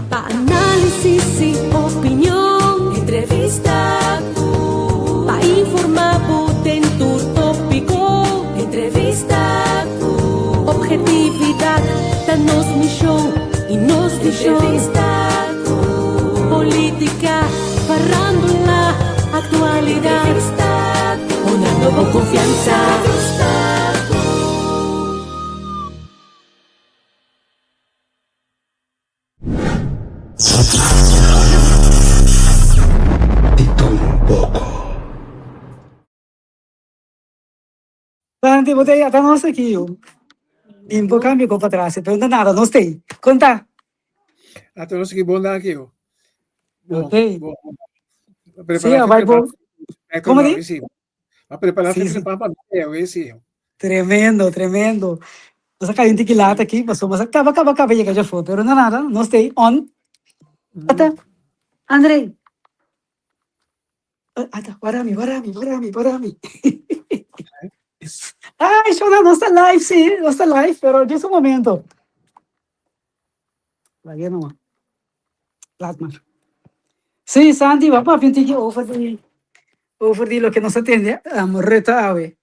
Pa análisis y opinion, entrevista cu. Pa informa bo den tur tópico, entrevista cu. Objetividad ta nos misión y nos visión. Entrevista cu. Política, farándula, actualidad. Entrevista cu. Honrando bo confianza. Entrevista cu. Di todo un poco. Santi, bo ta ata nos aki yu. Nin por cambia ko patras, pero no nada, nos tei. Conta. Ata nos aki, bon danki yu. Bon, Ok. bon. Sí, a bai bon. Como di? Sí. A prepara Sí, sí. pa pa mi, sí. Tremendo, tremendo. Nos a cay un tiki laat aki, pasobra nos a caba, caba, caba yega djafó, pero no nada, nos stay on. Ata, André. Ata, wara mi, wara mi, wara mi, wara mi. Ay, Shona, nos ta live, sí, nos ta live, pero just un momento. Laga no. Laat maar. Sí, Santi, wa papia un tiki over di over di loke nos a tende um, Rutte awe.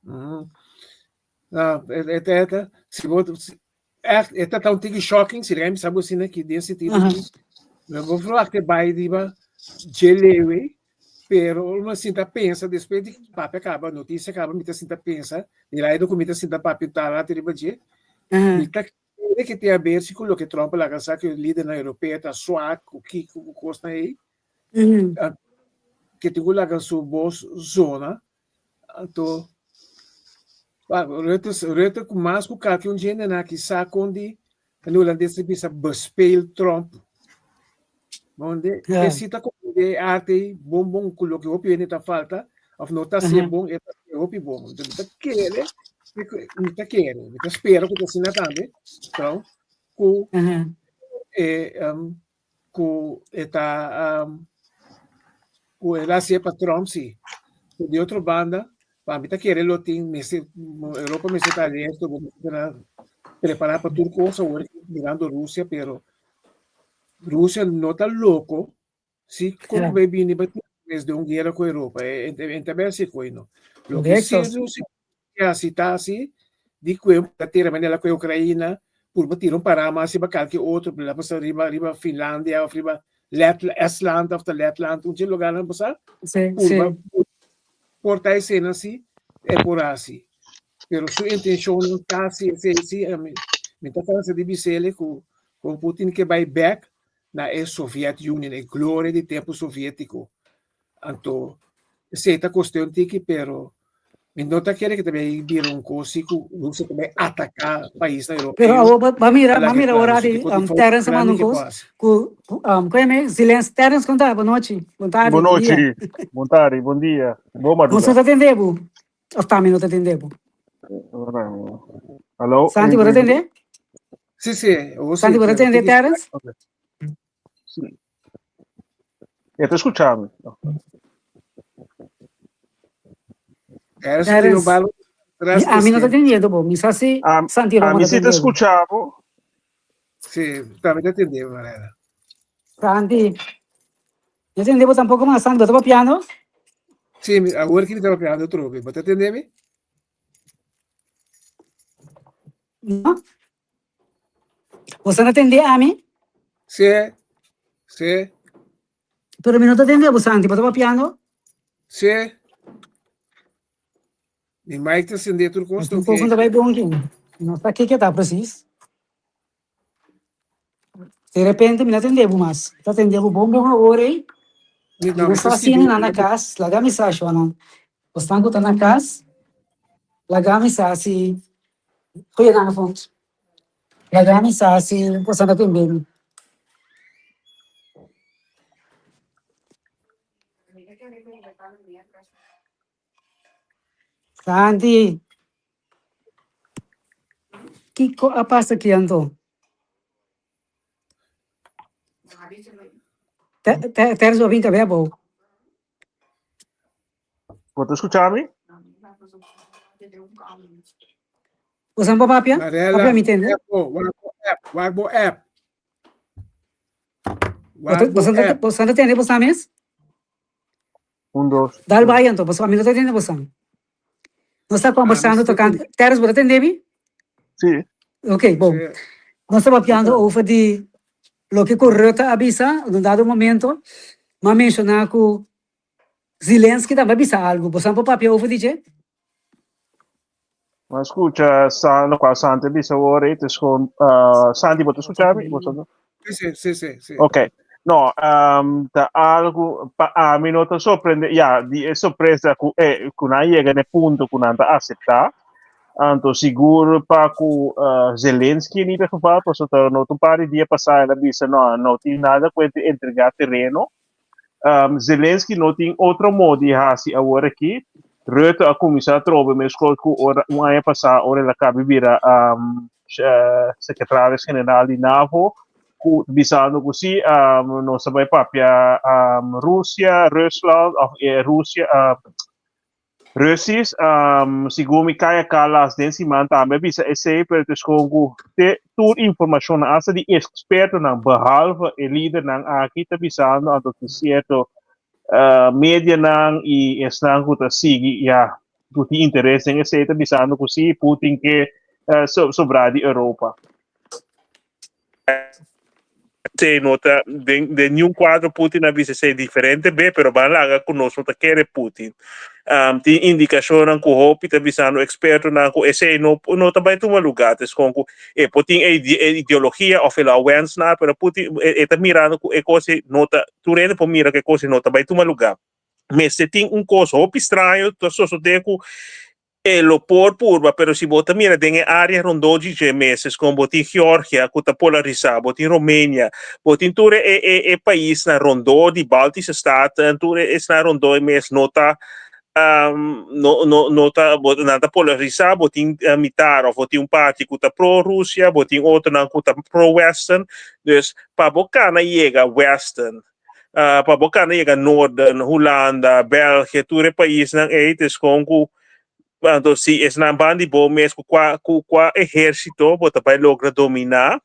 Mm. No, e, e, e, si bo, echt, e ta un tiki shocking, si rem sabu asina ki den sentido Aha. ki, no bo verwacht e bai riba dje lewe, pero uno sinta pensa despues di papia kaba, noticia kaba, mi ta sinta pensa, di raido ku mi ta sinta papia un rato riba dje, Aha. mi ta kere ke tin aber si ku loke Trump a laga sa ku e lidernan europeo ta swak ku kiko ku kosnan ei, ke tin ku laga su bos zona. Anto, Rutte, Rutte ku mas ku kalke un djende na ki sa kon di, en hulandes ta bisa bespeel Trump. Donde Ja. e si ta komprende e arte ei bon bon ku loke hopi hende ta falta of no ta hacié bon, e ta hacié hopi bon. Entonces mi ta kere, mi ta kere, mi ta spera ku ta asina tambe, Trump, ku e ku e ta ku el a hacié pa Trump si. Pero di otro banda, pa mi ta kere lo tin mester Europa mester ta alerto, bo mester ta prepara pa tur kos awor mirando Rusia, pero Rusia no ta loko si kon Ja. bai bini ba des de un guera ku Europa. E, e, e ta bai hasi koe no. Loke si Correcto. Rusia ke hasi ta hasi di kue ta tira manera ku Ukraina purba tira un pará mas riba kalke otro, la pasa riba riba Finlandia of riba Let Estland of ta Letland, un dje lugarnan pasa Sí, purba sí. por ta esena si e por hasi. Pero su intenshon no ta hasi esei si, mi, mi ta cansa di bisele ku kon Putin ke bai bek na e Soviet Union, e gloria di tempu sovietiko. Anto esei ta cuestion tiki, pero mi no ta kere ke ta bai bira un kos si ku Rusia ta bai ataká paisnan Pero europeo awor ba, ba mira, ba laga mira plano. ora So di tin kos di um, fout Terence a manda grandi un ke por kos hasi. ku um, koe me Zelens Terence kon ta? Bon nochi, bon tardi, Bon bon dia. nochi, bon tardi, bon dia, bon Nos no madrugá. ta tende bo. Of ta mi no ta tende bo. Hallo, Santi, bo ta tende? Sí, sí, o sí, Santi, bo ta pero tende tiki Terence? Ok. Sí. E ta skucha mi. Terence tin un Terence, balo mi, tras a mi no ta esquerdo. tendiendo bo. Mi sa si A, Santi a Romo mi ta sí ta tende bo. skucha bo. Sí, tambe ta tende, Mariana. Santi, no tende bo tampoco mas. Santi, bo ta papiando? Sí, mi, awor ki mi ta papiando trobe. Bo ta tende mi? No? Bo no tende a mi? Sí, sí, Pero mi no ta tende bo, Santi. Bo ta papiando? sí. Mi mic ta sende tur kos, Un kos oké. no ta bai bon aki. No sa kiko ta precies. De repente mi no tende bo mas. Ta tende bo bon bon awor ei. Mi, Mi no, no mi ta sa si skibi. na na kas. Laga mi sa, Shonan. Bosnan ku ta na kas, laga mi sa si... Goedenavond. Laga mi sa si boso ta tende mi. Santi, kiko a pasa aki anto? Terence bo a bin kabia abou. Bo ta skucha mi? Boso por papia? Marela, Papia mi tende. wak bo app, wak bo app. Wak bo app. Boso ta tende boso mes? Un, dos. Dal bai anto, pasobra mi no ta tende boso. Nos ta kombersando tokante, Terence, bo ta tende mi? Sí. Ok, bon. Nos ta papiando over di loke ku Rutte a bisa na un dado momento. Mi a menshoná ku Zelensky tambe a bisa algu. Boso por papia over di dje? Mi a skucha San, lokual Santi a bisa awor ei, ta skon, Santi bo ta skucha mi? Bo ta? Sí, sí, sí, sí. Ok. No, um, ta algo, pa ami no ta sorprende, ya, di e sorpresa ku e, ku nan yega na e punto ku nan ta aseptá, anto sigur pa ku uh, Zelensky in ieder geval, pasobra ta no ta un par di dia pasá el a bisa no, no tin nada ku e entregá tereno, Um, Zelensky no tin otro modo di hasi awor aki. Rutte a kuminsá atrobe meskos ku ora un aña pasá ora el a kabi bira um, sekretaris general di NAVO, ku bisando ku si um, nos ta bai papia um, Rusia, Rusland of eh, Rusia, uh, Russisch, um, segun mi Kaya Kallas den siman tambe a bisa esei, pero het is gewoon ku te tur informashonnan, hasta di ekspertonan, behalve e lidernan aki ta bisando anto tin sierto uh, medianan i esnan ku ta sigui, ya, ku tin interes den esei ta bisando ku si Putin ke uh, so, sobra di Europa. Esei no ta den den niun kuadro Putin a bisa esei diferente be, pero ban laga ku nos no ta kere Putin. Um, tin indikashonnan ku hopi ta bisando ekspertonan ku esei no no ta bai tuma lugá. Ta eskon ku e por tin e ideologia òf el a wens na, pero Putin e ta mirando ku e kos ei no ta tur hende por mira ku e kos ei no ta bai tuma lugá. Mester tin un kos hopi straño ta sosodé ku E lo por purba, pero si bo ta mira den e área rondó di dje meses, kon bo tin Georgia ku ta polarisá, bo tin Romania, bo tin tur e e e paisnan rondó di Baltische Staten, tur e esnan rondó e mes no ta no no no ta bo nan ta polarisá, bo tin mitar òf bo tin un parti ku ta pro Rusia, bo tin otronan ku ta pro Western. Dus pa bo kana yega Western pa bo kana yega Noorden, Hulanda, België, tur e paisnan ei ta eskon ku anto si esnan ban di bo mes ku kua ku kua ehérsito bo ta bai logra dominá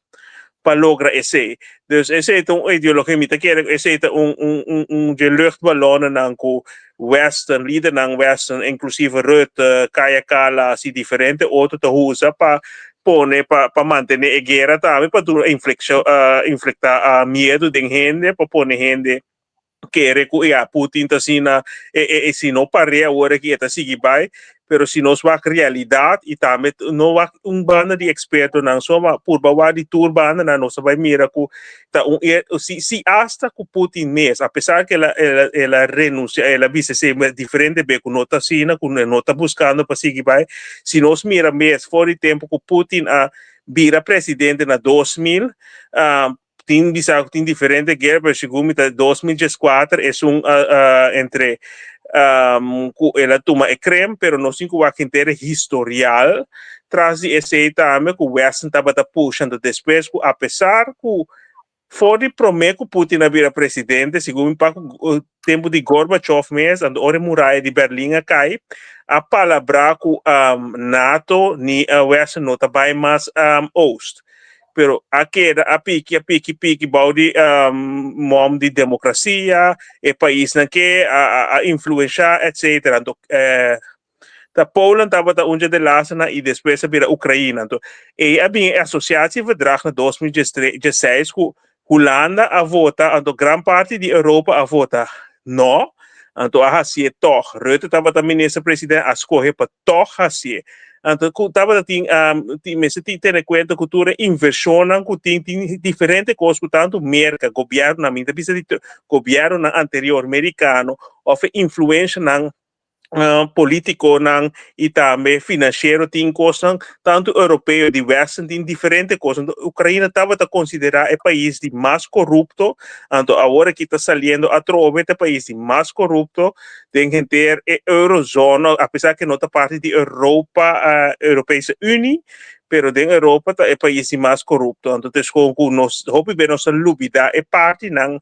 pa logra esei. Dus esei ta un ideologia, mi ta kere ku esei ta un un un un dje luchtballonnennan ku Western, lidernan Western, inklusive Rutte, Kaja Kallas i diferente otro ta usa pa pone pa pa mantené e guera tambe pa duna infleksho inflektá miedu den hende pa pone hende kere ku ya Putin ta asina e e e si no par'é awor aki e ta sigui bai pero si nos wak realidat i tambe no wak un banda di ekspertonan so ma purba wak di tur bandanan nos ta bai mira ku ta un e si si asta ku Putin mes apesar ku el a el a el a renunsia el a bisa esei diferente be ku no ta asina ku no ta buskando pa sigui bai si nos mira mes for di tempu ku Putin a bira presidente na 2000 tin bisa ku tin diferente guera pero segun mi ta 2014 esun entre ku el a tuma e Krim pero nos tin ku wak henter e historial tras di esei tambe ku Westen tabata pusha anto despues ku apesar ku for di prome ku Putin a bira presidente segun mi pa ku tempu di Gorbachev mes anto ora e muraya di Berlin a kai a palabra ku NATO ni Westen no ta bai mas oost pero a keda a piki a piki piki bou di mom di demokrasia e paisnan ke a a influensha etcetera anto ta Poland tabata un dje de lasternan i despues a bira Ukraina anto ei a bin e asosiatieverdrag na 2016 ku Hulanda a vota anto gran parti di Europa a vota no anto a hasié tòg Rutte tabata minister president a skohe pa tòg hasié anto ku tabata tin tin mester tin tene kuenta ku tur e invershonnan ku tin tin diferente kos ku tantu Merka gobièrnunan mi ta bisa di gobièrnunan anterior merikano òf e influenshanan politiconan y tambe financiero tin cosnan tanto europeo di westen tin diferente cos anto Ukraina tabata considera e pais di mas corrupto anto awor aki ta saliendo atrobe ta pais di mas corrupto den henter e eurozona a pesar que no ta parti di Europa Europese Unie pero den Europa ta e pais di mas corrupto anto ta escoge cu nos hopi be nos ta lubida e partinan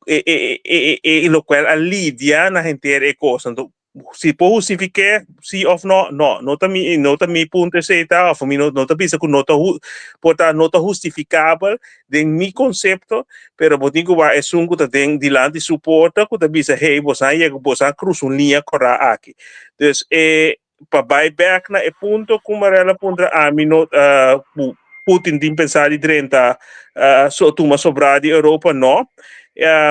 e e e e e locual a lidia na henter e cos anto. Si por hustifiké si of no, no. No ta mi, no ta mi punto esei ta, of mi no, no ta bisa ku no ta hu, por ta no ta hustifikabel den mi konsepto, pero bo tin ku wak esun ku ta den dilanti su porta ku ta bisa, hey, boso a yega, boso a krusa un liña kòrá aki. Dus e pa bai bèk na e punto ku Marella puntra ami no ku Putin tin pensá di drenta so tuma sobrá di Europa no.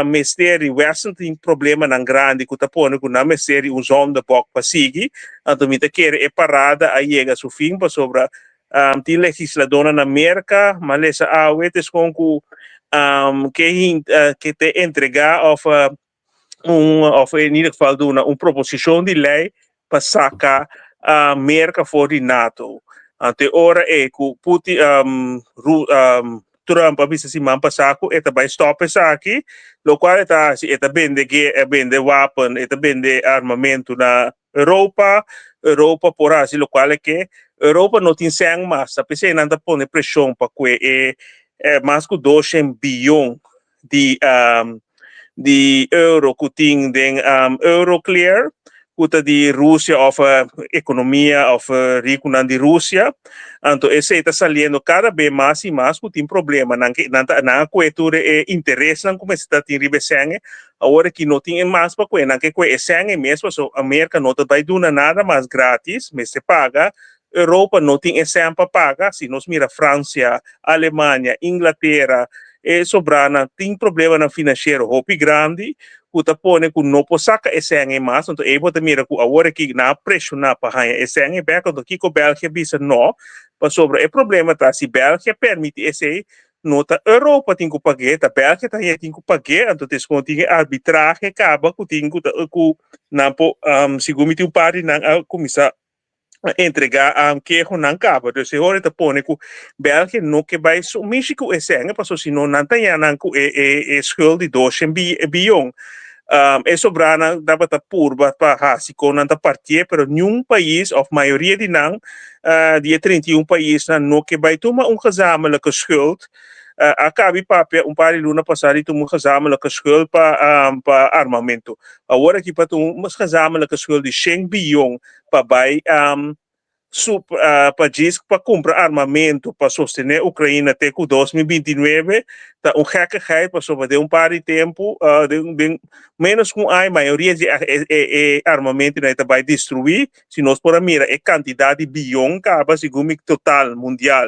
Mester di Westen tin problemanan grandi ku ta pone ku nan mester di un zondebok pa sigui. Anto mi ta kere e parada a yega su fin pasobra tin legisladornan na Merka, m'a lesa awe ta eskon ku ke ke ta entregá òf un of in ieder geval duna un proposicion di ley pa saca uh, Merca for di NATO. Ante ora e ku Putin um, Ru, um, Trump a bisa siman pasá ku e ta bai stop esaki, lo cual e ta hasi, e ta bende ge, e bende wapen, e ta bende armamento na Europa, Europa por hasi lo cual e ke. Europa no tin sèn mas, ta p'esei nan ta pone preshon pa kue e, e mas ku 200 biyon di um, di euro ku tin den um, Euroclear, ku ta di Rusia of uh, ekonomia of uh, rikunan di Rusia. Anto esei ta saliendo kada be mas i mas ku tin problema. Nan ke nan ta nan a kue tur e interesnan ku mester ta tin riba e sèn. Awor aki no tin e mas pa kue, nan ke kue e sèn e mes paso Amerika no ta bai duna nada mas gratis, mester paga. Europa no tin e sèn pa paga, si nos mira Francia, Alemania, Inglatera, e sobranan tin problemanan financiero hopi grandi ku ta pone ku no por saka e sèn ei mas, anto ei bo ta mira ku awor aki nan a presiona pa haña e sèn ei bèk, anto kiko Belgia bisa no, pasobra e problema ta si Belgia permiti esei no ta Europa tin ku pag'é, ta Belgia ta haña tin ku pag'é, anto ta eskon tin e arbitrahe kaba ku tin ku ta ku nan por segun mi tin un par di nan a kuminsá entrega kehonan kaba. Dus e ora ta pone ku Belgia no ke bai so mishi ku e sèn, pasobra si no nan ta haña nan ku e e e schuld di doshen biyon. E sobranan tabata purba pa hasi kon nan ta partié, pero niun pais òf mayoria di nan di e 31 paisnan no ke bai tuma un gezamenlijke schuld. A kabi papia un par di luna pasá di tuma un gezamenlijke schuld pa pa armamento. Awor aki pa tuma un gezamenlijke schuld di shen biyon pa bai sup pa djis pa kumpra armamento pa sostené Ukraina te ku 2029 ta un gekkigheid pasobra den un par di tempu den den menos ku un aña mayoria di e e armamentonan ta bai destruí si nos por a mira e kantidat di biyon kaba segun mi total mundial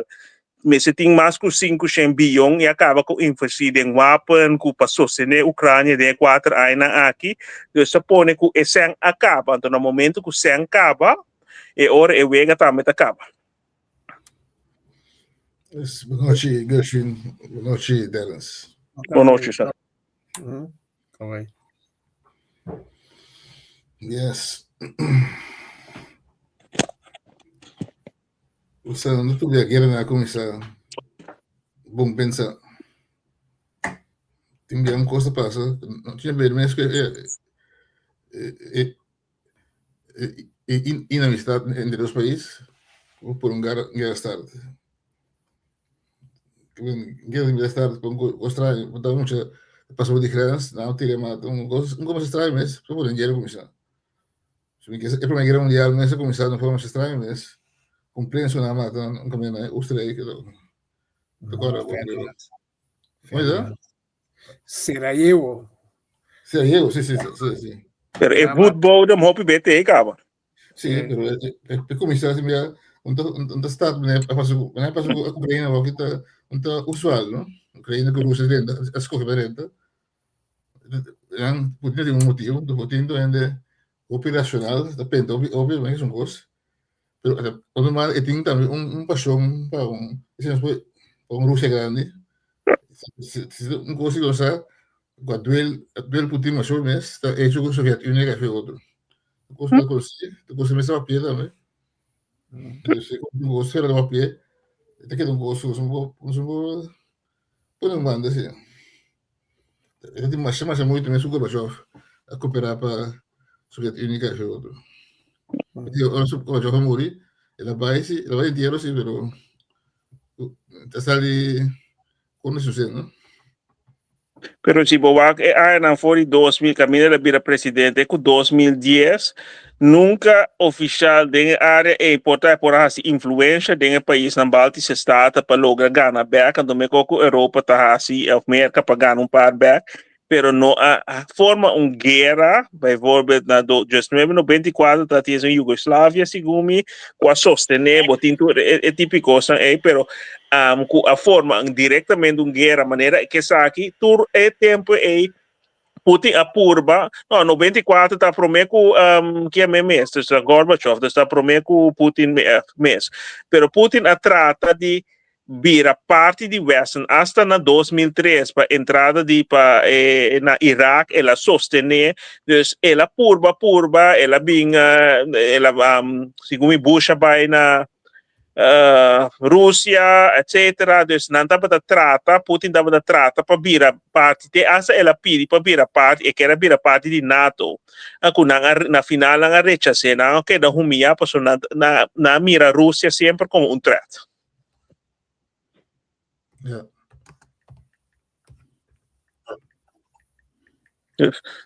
Mester tin mas ku 500 biyon i a kaba ku inversi den wapen ku pa sostené Ukrania den e kuater añanan aki. Dus ta pone ku e sèn a kaba. Anto na momento ku sèn kaba, e ora e wega tambe ta kaba. Yes, bon nochi Gershwin, bon nochi Terence. Bon nochi, sir. Alright. Yes. Usa no tur dia guera na kuminsá bon pensa. Tin bia un kos ta pasa, no tin ber mes ku e e e inamistad entre dos pais ku por un guera guera start. Guera tin bia start pa un kos straño, bo ta mucha pasa por di grens, nan a tira mata, un kos un kos straño mes, por un guera kuminsá. E Prome Guera Mundial mes a kuminsá den forma straño mes, ku un prens ku nan a mata un kaminda na Oostenrijk. Te acorda? Sarajevo. Sarajevo, sí, sí, sí, sí. Pero e voetbodem hopi bete e kaba. Sí, pero e kuminsá así mira, un ta un ta start a pasa ku a pasa ku Ukraina awor ta un ta usual, no? Ukraina ku Rusia drenta, a skohe pa drenta. Nan Putin tin un motivo, Putin ta hende hopi racional, ta penta hopi hopi mas un cos. Pero otro man e tin tambe un un pasion pa un pa un Rusia grandi. Si un cos si sa ku a duel a duel Putin masho mes ta hecho ku Soviet Unie a haci otro. Un cos ta conoci, ta conoci mes ta papia tambe. Un cos ta papia, ta keda un cos un poco pone un banda si. E tin masha masha moeite mes ku Gorbachev a koperá pa Soviet Unie kai fe otro. Ora Gorbachev a muri, el a bai si, el a bai entiero si, pero ta sali kon di sucede, no? Pero si bo wak e añanan for di 2000 kaminda el a bira presidente ku 2010 nunka ofishal den e área ei por ta por a hasi influensha den e paisnan Baltische Staten pa logra gana bèk anto mekor ku Europa ta hasi òf Merka pa gana un par bèk pero no a forma un guera bijvoorbeeld na do 1994 ta tin esun Yugoslavia segun mi ku a sostené bo tin tur e e tipikosan ei pero um, ku a forma un directamente un guera manera ke esaki tur e tempo ei Putin a purba no 94 ta prome ku um, kia me mes dus Gorbachev dus ta prome ku Putin mes pero Putin a trata di bira parti di Westen hasta na 2003 pa entrada di pa eh, na Irak el a sostené dus el a purba purba el a bin uh, el a um, segun mi Bush a bai na uh, Rusia etcetera dus nan tabata trata Putin tabata trata pa bira parti te hasta el a pidi pa bira parti e kier a bira parti di NATO a ku nan a na final nan a rechasé nan a keda humiyá pasobra nan nan nan a mira Rusia semper komo un threat. Ja.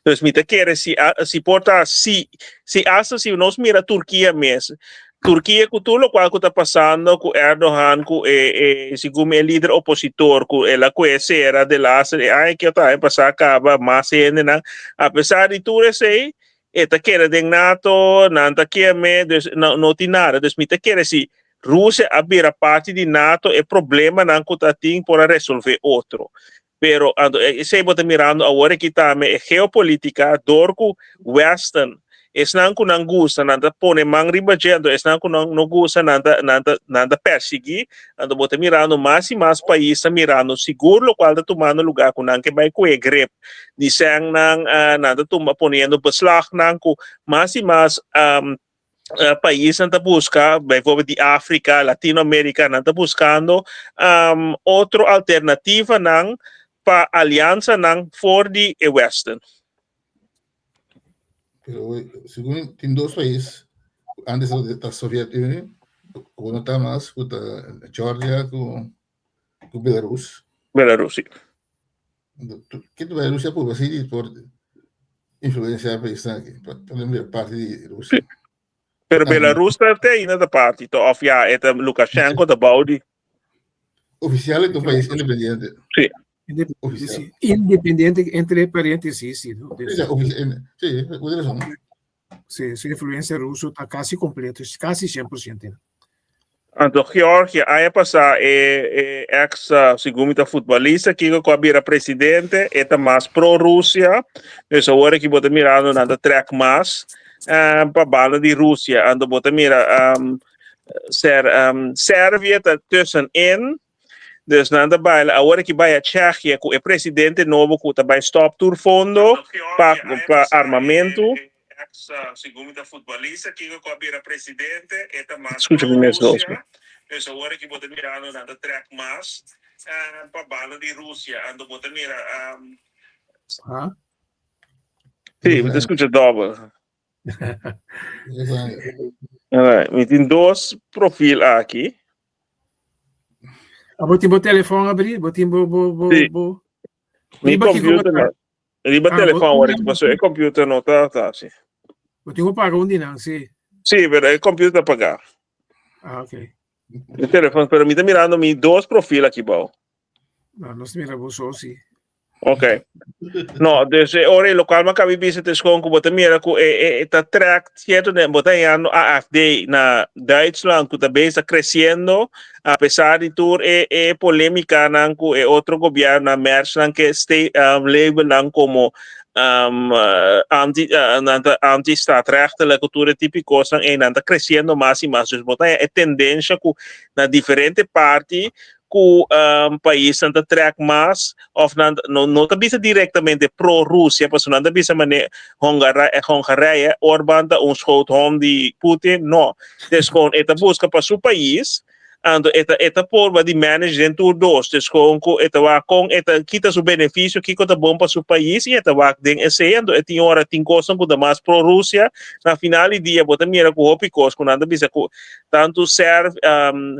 Dus mi ta kere si si por ta si si hasta si nos mira Turkia mes Turkia ku tur lokual ku ta pasando ku Erdogan ku e e segun mi e lider opositor ku el a kue sera de laster e aña ke ta pasa kaba mas hendenan apesar di tur esei e ta kere den NATO nan ta keme dus no no tin nada dus mi ta kere si Rusia a bira parti di NATO e problemanan ku ta tin por a resolve otro. Pero anto esei bo ta mirando awor aki tambe e geopolitica dor ku Westen esnan ku nan gusta nan ta pone man riba dje anto esnan ku nan no gusta nan ta nan ta nan ta persigi anto bo ta mirando mas i mas pais ta mirando sigur lokual ta tumando lugar ku nan ke bai ku e grip di sènnan nan ta tuma poniendo beslagnan ku mas i mas paisnan ta busca, bijvoorbeeld di Afrika, Latinoamerika, nan ta buscando um, otro alternativanan pa aliansanan for di e Westen. Pero segun tin dos pais antes ta Soviet Union, ku no ta mas, ku ta Georgia ku ku Belarus. Belarus, sí. Ke tu Rusia por así por influenciar país aquí, pa también parte de Rusia. Sí. Pero Belarus ta te ainda ta parti, to of ja, eta Lukashenko ta bou di. Oficial es un país independiente. Sí. Oficial. Independiente entre paréntesis, sí. ¿no? Sí, sí, razón. Sí, su influencia ruso ta casi completo, casi 100%. Anto Georgia, aña pasá e e ex segun mi ta futbolista kiko ku a bira presidente, e ta mas pro Rusia. Dus awor aki bo ta mirando nan ta trek mas pa banda di Rusia. Anto bo ta mira ser Servia ta tussenin. Dus nan ta baila awor aki bai a Tsjechië ku e presidente nobo ku ta bai stop tur fondo pa pa armamentu. Skucha mi mes dos. Sí, mi ta skucha dòbel. Alright, mi tin dos profil aki. Ah, bo tin bo telefon abri, bo tin bo bo bo Sí. bo. Mi Riba kiko computer bo no, riba Ah, bo- telefon awor ki paso e computer no ta ta así. Bo tin ku paga un di nan, sí. Sí, pero e computer ta pagá. Ah, ok. Mi telefon, pero mi ta mirando mi dos profil aki bou. No, nos mira bo so, sí. Ok. No, dus e ora e lokaal ma kabi bisa te schoon ku bo ta mira ku e, e, e ta trek cierto de bo ta hallando AFD na Duitsland ku ta bezig creciendo a pesar di tur e, e polemica nan ku e otro gobierno nan Merz nan ke ste, um, label nan como um, uh, anti, uh, nan ta anti-staatrechtelijk ku tur e tipo cosnan e nan ta creciendo mas y mas. Dus bo ta haya e tendencia ku na diferente parti ku paisnan ta trek mas of nan no no ta bisa direktamente pro Rusia pasobra nan ta bisa mane Hongara Hongarije Orban ta un schoothond di Putin no dus kon e ta buska pa su pais anto e ta e ta purba di manage den tur dos dus kon ku e ta wak kon e ta kita su benefisio kiko ta bon pa su pais i e ta wak den esei anto e tin ora tin kosnan ku ta mas pro Rusia na final di dia bo ta mira ku hopi kos ku nan ta bisa ku Tantu Serv,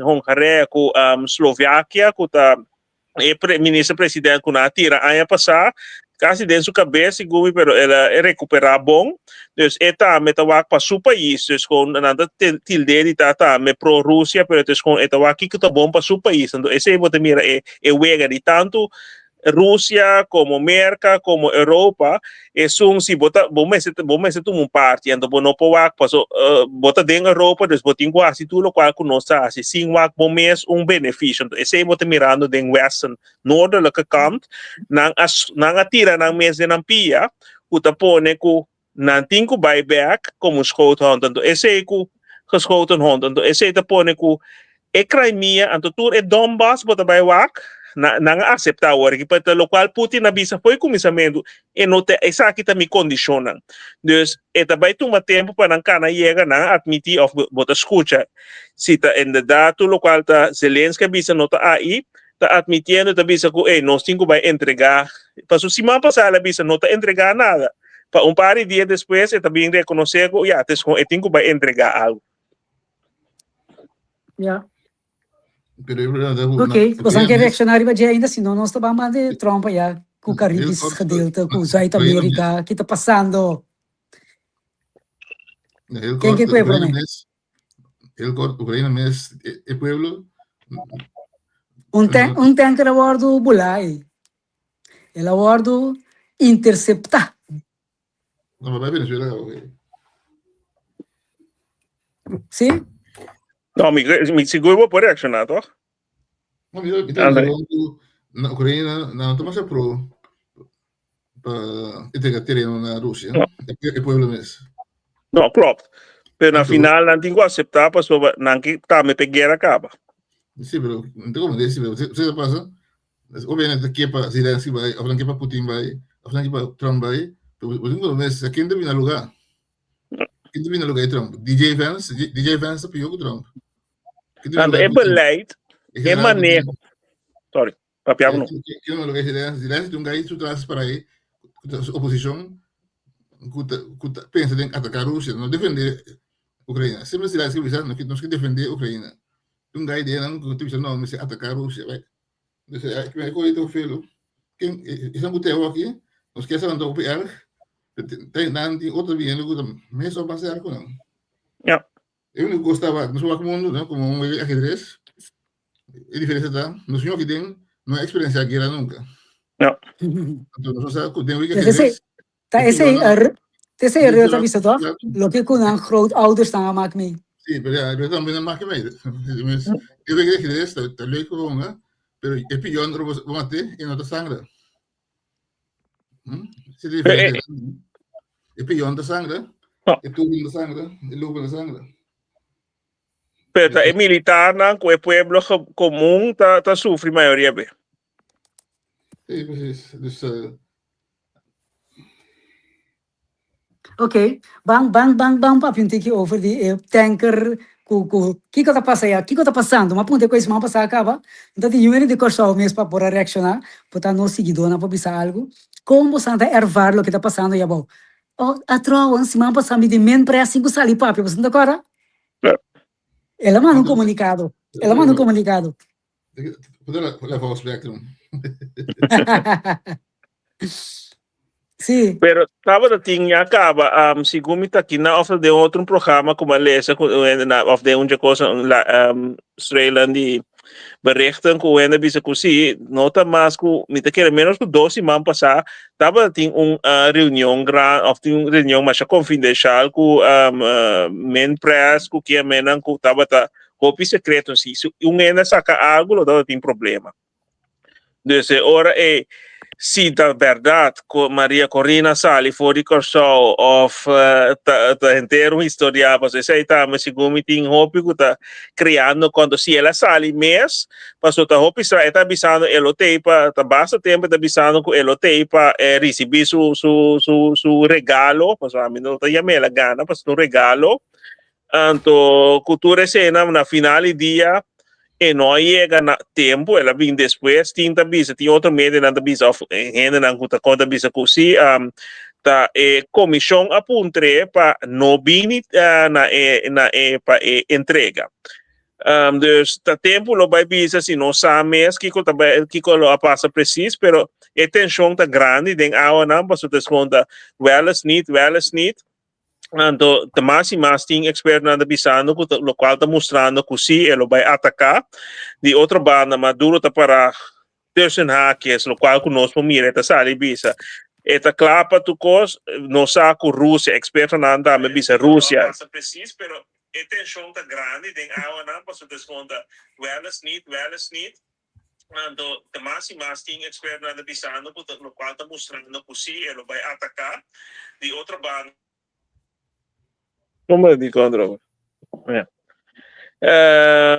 Hongarije ku Slovakia ku ta E minister president ku nan a tira aña pasá, kasi den su kabes segun mi, pero el a rekuperá bon. Dus e tambe ta wak pa su pais, dus kon nan ta tild'é di ta tambe pro Rusia, pero dus kon e ta wak kiko ta bon pa su pais. Anto esei bo ta mira e e wega di tantu Rusia komo Merka komo Europa, esun si bo ta bo mester bo mester tuma un parti, anto bo no por wak paso bo ta den Europa dus bo tin ku hasi tur lokual ku nos ta hasi sin wak bo mes un benefisio. Anto esei bo ta mirando den western noordelijke kant, nan a nan a tira nan mes den nan pia ku ta pone ku nan tin ku bai bek komo schoothond. Anto esei ku geschoten hond. Anto esei ta pone ku e Crimea, anto tur e Donbass bo ta bai wak, na, nan a aseptá awor aki, pa lokual Putin a bisa fo'i kuminsamentu, e no ta, esaki ta mi kondishonnan. Dus e ta bai tuma tempu pa nan kana yega, nan a atmití òf bo ta skucha si ta inderdat tur lokual ta Zelensky a bisa no ta ai, ta atmitiendo, ta bisa ku ey nos tin ku bai entregá, pasobra siman pasá el a bisa no ta entregá nada. Pa un par di dia despues e ta bin rekonosé ku ya, tes kon e tin ku bai entregá algu. Ja. Pero e problema ta ku Ok, na bosan Ukraina ke mes, reakshoná riba dje ainda, si no nos ta ban manda e Trump ayá ku heel Caribisch kort, gedeelte, ku na Ukraina mes, Zuid-Amerika, ki ta pasando? na heel Ken kort, ke kue Ukraina promé? mes, heel kort, Ukraina mes, e, e pueblo, Un ten, un tanker a wòrdu bulá ei. El a wòrdu interseptá. No, maar bij Venezuela ook. Sí? No, mi, mi sigur bo por reaccionar, toch? No, mi, mi ta gewoon ku na Oekraïne, nou, ta mas pro pa entregar terreno na Rusia. No. E, e pueblo mes. No, klopt. Pero na Anto- final nan tin ku aceptá pasobra nan ke tambe p'e guera kaba. Sí, pero no te como decir, pero se pasa. Obviamente nan ke pa Zelensky bai, of nan ke pa Putin bai, of nan ke pa Trump bai, pero bo tin ku mes, ken ta bini na luga? Ken ta bini na luga di Trump? DJ Vance? DJ Vance ta pió ku Trump. Ken ta bini na Anto luga e di Putin? beleid, E e general maneho. Putin. Sorry, papia bo no. Ken ta bini na luga di Zelensky? Zelensky ta un gai su tras para ei, ku ta su oposishon, ku ta ku ta pensa den ataká Rusia, no defende Ukraina. Semper Zelensky bisa, nos ke defende Ukraina. Un gai di nan ku ta bisa no, mester ataká Rusia, bai. Dus ik ben ook niet veel. Ken, is een goed aki, nos kier sa dan op erg. Nan die otro bien ku mes op mas erg nan. Ja. E único cosa estaba, nos wak mundo, no, como un ajedrez. E diferencia ta, nos ñoki den no experiencia guerra nunca. Ja. Entonces, nos sa ku den wiki Dus ese, ajedrez. ta ese, ese Di ta bisa toch? Loke ku nan grootouders nan a mak mee. Sí, pero ja, pero también maak mee. Dus, e wiki ajedrez ta, ta leuk gewoon, hè. Pero e pion ro bo mate e no ta sangra. Hm? Ese Eh, diferencia. E pion ta sangra, No. e toren ta sangra, e lobo ta sangra. Pero ta e militarnan ku e pueblo komun ta ta sufri mayoria be. Sí, precies. Dus uh, Oké, ban, ban, ban, ban papia un tiki over di e tanker ku, ku, kiko ta pasa ya? Kiko ta pasando? M'a punta e koe siman pasá kaba, no ta tin niun hende di Kòrsou mes pa por a reakshoná, por ta nos siguidónan por bisa algu. Kon boso ta ervaar loke ta pasando ya abou? Oh, atrowan, siman pasá mi di men press sin ku sali papia, boso no ta kòrda? El a manda un komunikado, el a manda un komunikado. Sí. Pero tabata tin ya caba, um, segun mi ta kina of den otro programa ku mi lesa ku un hende na of den un dje cosa un la um, strelen di berichten ku hende bisa ku si no ta mas ku mi ta kere menos ku dos siman pasá tabata tin un uh, reunion gran of tin un reunion masha confidencial ku um, uh, men press ku kia menan ku tabata hopi secreto si si un hende saka algo lo tabata tin problema. Dus e ora e si ta berdad ku Maria Corina sali for di Kòrsou òf ta ta henter un historia pasobra esei tambe segun mi tin hopi ku ta kreando konto si el a sali mes pasobra ta hopi stra e ta bisando e lo tei pa ta basta tempu e ta bisando ku e lo tei pa e risibí su su su su regalo pasobra ami no ta yam'é el a gana pasobra ta un regalo Anto ku tur esena na final di dia e no a yega na tempu, el a bin despues. Tin ta bisa, tin otro medianan ta bisa of hendenan ku ta konta bisa ku si ta e komishon a puntr'é pa no bini na e na e pa e entrega. Um, dus ta tempu lo bai bisa si nos sa mes kiko ta bai, kiko lo a pasa precies, pero e tension ta grandi den awanan, pasobra ta gewoon ta wel eens niet, wel eens niet. Anto ta mas y mas tin expertonan ta bisando cu ta, locual ta mustrando cu si e lo bai ataca. Di otro banda Maduro ta para tussen haakjes, locual cu nos por mira e ta sali bisa e ta cla pa tur cos. Nos sa cu Rusia, expertonan tambe bisa Rusia. E tension ta grandi den awanan pasobra ta gewoon ta wel eens niet, wel eens niet. Anto ta mas y mas tin expertonan ta bisando cu ta locual ta mustrando cu si e lo bay ataca. Di otro banda. Como di contra? Ja.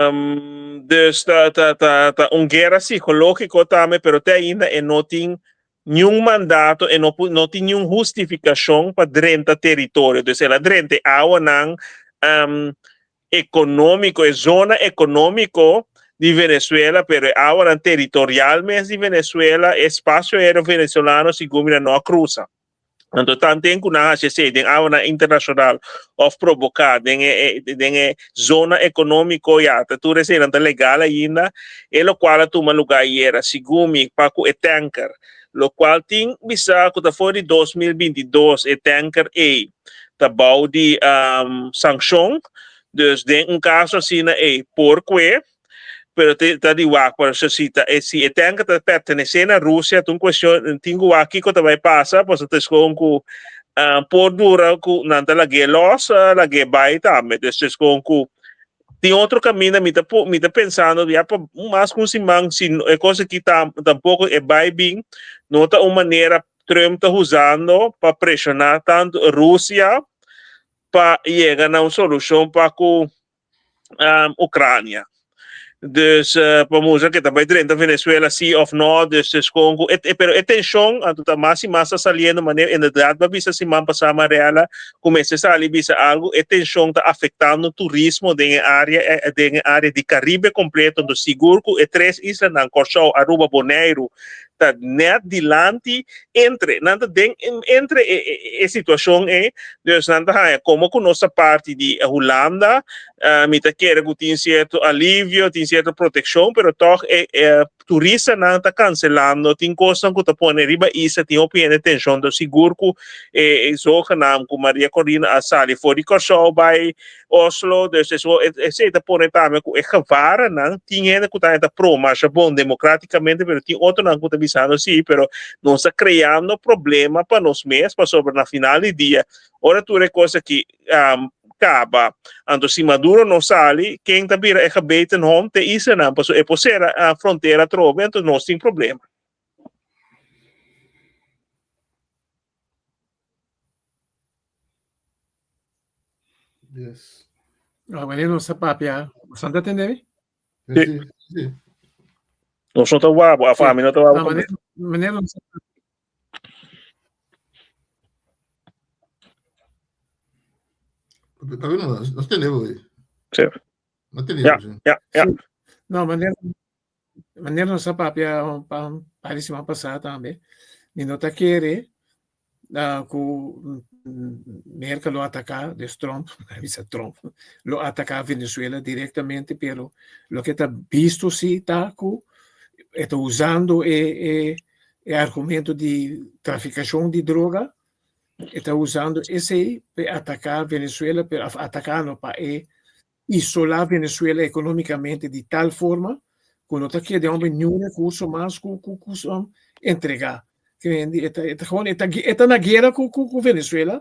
Um, dus ta, ta, ta, ta un guera psicologico tambe, pero te ainda e no tin niun mandato, e no, no tin niun hustificacion pa drenta territorio. Dus el a drenta e awanan um, económico, e zona económico di Venezuela, pero e awanan territorial mes di Venezuela, e espacio aéreo venezolano segun mi no a cruza. Anto tanten ku nan hasi esei den awanan internashonal òf proboká den e den e zona ekonómiko ya ta tur eseinan ta legal ainda. E lokual a tuma lugá ayera segun mi pa ku e tanker lokual tin bisa ku ta for di 2022 e tanker ei ta bou di sankshon. Dus den un kaso asina ei por kue pero te ta di wak por eso si ta e si e tanker ta pertenece na Rusia ta un cuestion tin cu wak kico ta bay pasa pasobra ta escoge cu por dura cu nan ta lag'é los lag'é bay tambe dus ta escoge cu tin otro caminda mi ta mi ta pensando ya pa mas cu un siman si e cos aki ta tampoco e bay bin no ta un manera Trump ta usando pa presiona tanto Rusia pa yega na un solucion pa cu Ucrania. Dus uh, pa mustra que ta bai drenta Venezuela sí of no, dus es con e, e, pero e tensión anto ta mas y mas ta saliendo manera inderdaad ba bisa siman pasá Mariela kumese sali bisa algo e tensión ta afectando turismo den e área eh, den e área di Caribe completo, entonces sigur ku e tres islanan Kòrsou, Aruba, Boneiru ta net dilanti entre nan ta den entre e, e, e situacion e dus nan ta haña como ku nos ta parti di Hulanda uh, mi ta kere ku tin cierto alivio tin cierto proteccion pero toch e, e turistanan ta cancelando tin cosnan ku ta pone riba isla tin hopi hende tension dus sigur ku e, e zogenaam ku Maria Corina a sali for di Kòrsou bai Oslo, dus eso esei ta pone tambe ku e gevarennan, tin hende ku ta ta pro masha bon demokratikamente, pero tin otronan ku ta bisando si, pero nos ta kreando problema pa nos mes, pasobra na final di dia, ora tur e kos aki um, kaba, anto si Maduro no sali, ken ta bira e gebeten hond? Te islanan, pasobra e por sera uh, frontera atrobe, anto nos tin problema. Yes. Ah, wanneer nos a papia, boso ta tende mi? Sí, sí, sí. Nos no ta wabo, af Sí. ami no ta wabo No, completo. wanneer, wanneer nos Papi, no, nos tende hoy. Sí. No tende Ja, sí. ja, ja. Sí. No, wanneer, wanneer nos a papia un pa un par di siman pasá tambe, mi no ta kere ku Merka lo ataká, dus Trump, a bisa Trump, lo ataká Venezuela direktamente, pero loke ta bisto si ta ku e ta usando e e e argumento di trafikashon di droga, e ta usando esei pa e ataká Venezuela, pero ataká no, pa e isolá Venezuela ekonómikamente di tal forma ku no ta keda hombre niun rekurso mas ku ku ku entregá. E ta e ta gewoon e ta e ta na guera ku ku ku Venezuela,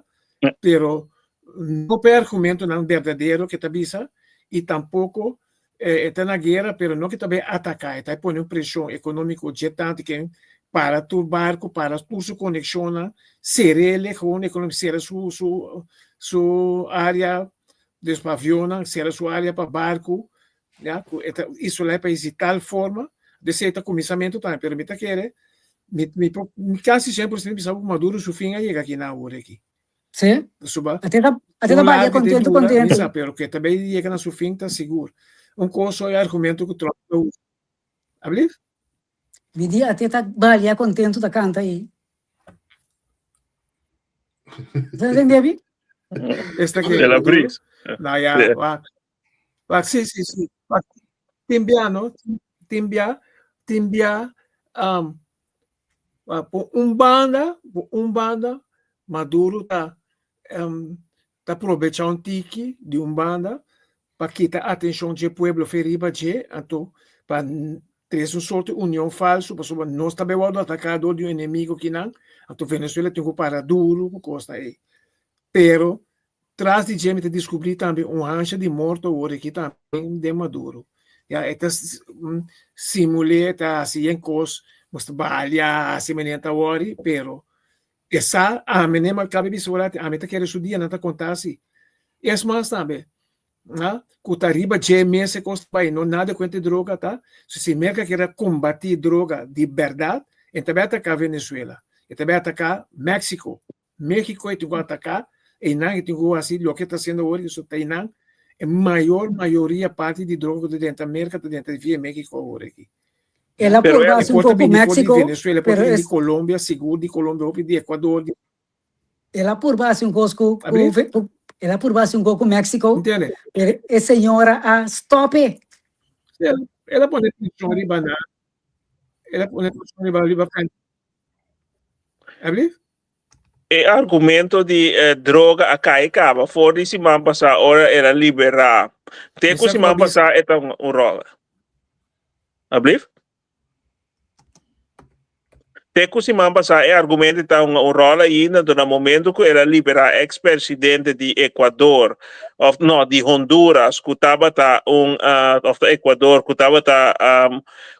pero no pa e argumentonan berdadero ke ta bisa i tampoko e ta na guera pero no ke ta bai ataká, e ta pone un preshon ekonómiko dje tantu ke para tur barko, para tur su konekshonnan, ser'el gewoon ekonómiko, sera su su su área Dus pa avionnan, sera su área pa barku, ya, ku e ta isolá e pais di tal forma, dus esei ta kuminsamentu tambe, pero mi ta kere, mi mi por mi kasi 100% bisa ku Maduro su fin a yega aki na awor aki. Sí. Pasobra Ate ta ate ta kon balia largu e ta kontentu dura, mi kontentu. sa, pero ku e ta bay yega na su fin ta sigur. Un kos e argumento ku Trump ta usa. Ablief? Mi di ate ta balia kontentu ta kanta ei. Bo ta entende mi? Esta ke El a Maduro? bris. Nou ja, Sí. wa. Wak, sí, sí, sí. Wak, tin bia, no? Tin bia, tin bia, um, wak, por un banda, por un banda, Maduro ta, um, ta probecha un tiki di un banda pa kita atencion dje pueblo fe riba dje, anto pa trece un soort di union falso, pasobra nos ta bay wordo ataca door di un enemigo kinan, anto Venezuela tin cu para duro cu cos ta ey. Pero Tras di dje mi ta descubri tambe un hansha di morto awor aki tambe den Maduro. Ya e ta simul'é, e ta hasi yen cos, nos ta balia, hasi manera ta wori, pero e sa ami ne mal cabe bisa ora ami ta kere su dianan ta conta asi. Es mas tambe, a cu ta riba dje mes e cos ta bay, no nada cuenta droga ta, so si Merca kier a combati droga di berdad, e ta bay ataca Venezuela, e ta bay ataca Mexico, Mexico e tin ku ataká einan, e tin ku hasi loke ta hasiendo awor, so ta einan e mayor mayoria parti di droga ku ta drenta Merka ta drenta via Mexico awor aki. El a Pero purba e hasi un Por ta poco bini for di Mexico, Venezuela, por ta pero bini di es Colombia, sigur di Colombia hopi, di Ecuador, di el a purba hasi un kos ku ku Abri? Ve- ku el a purba hasi un kos ku Mexico, Entiende? pero e señora a stop e. El, el a pone presión riba nan, el a pone presión riba riba Abri? E argumento di droga a kai kaba for di siman pasá ora el a liberá. Te ku siman pasá e ta un ròl. Alblief? Te ku siman pasá e argumento ta un ròl ainda, anto na momento ku el a liberá eks presidente di Ecuador, òf no, di Honduras ku tabata un, òf ta Ecuador ku tabata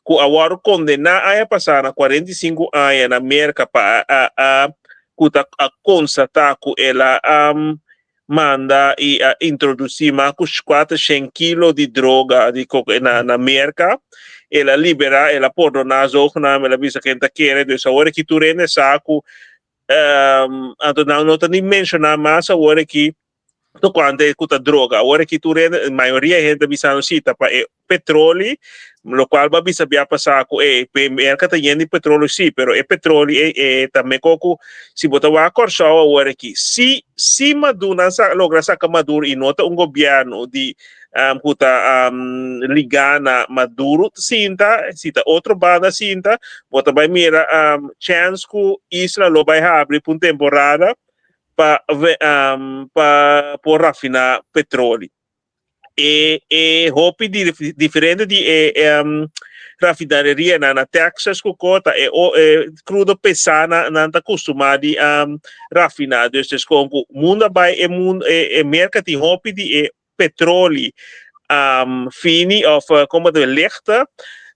ku a wòrdu kondená aña pasá na 45 aña na Merka pa a a ku ta a konstatá ku el a manda i a introdusí mas ku 400 kilo di droga di koke na na Merka. El a liberá, el a pordoná zogenaam, el a bisa ken ta kere, dus awor aki tur hende sa ku anto nan no ta ni menshoná mas awor aki tocante cu ta droga. Awor aki tur hende, mayoria hende ta bisando si ta pa e petroli, locual bo a bisa bia pasa cu e Merca ta yen di petroli si, pero e petroli e e ta meco cu si bo ta wak Corsou awor aki, si si Maduro nan sa logra saca Maduro y no ta un gobierno di cu ta liga na Maduro sinta, si ta otro banda sinta, bo ta bay mira chance cu isla lo bay habri pa un temporada pa pa por rafiná petroli. E e hopi di diferente di e rafinaderianan na Texas ku ko ta e e krudo pesá nan nan ta kustumá di rafiná. Dus des kon ku mundu a bai e mundu e Merka tin hopi di e petroli fini of como ta lichte.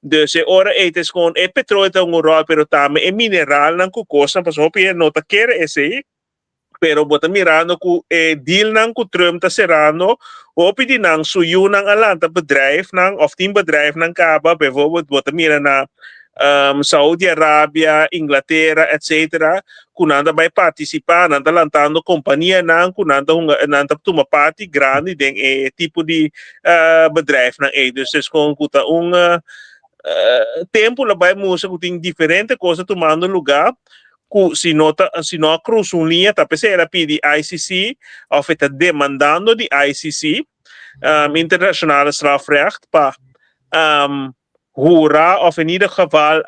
Dus e ora ei ta escon e petroli ta un rol pero tambe e mineralnan cu cosnan pasobra hopi hende no ta kere esey pero bo ta mirando cu e dealnan cu Trump ta cerando hopi di nan su yunan a lanta bedrijfnan of tin bedrijfnan caba bijvoorbeeld bo ta mira na Saudi Arabia, Inglatera etc. Ku nan ta bai partisipá, nan ta lantando kompanianan ku nan ta hunga, nan ta tuma parti grandi den e tipo di bedrijfnan ei. Dus es kon ku ta un tempu lo bai mustra ku tin diferente kos ta tumando lugá ku si no ta si no a krusa un liña ta p'esei el a pidi ICC òf e ta demandando di ICC, Internationale Strafrecht, pa hura of in ieder geval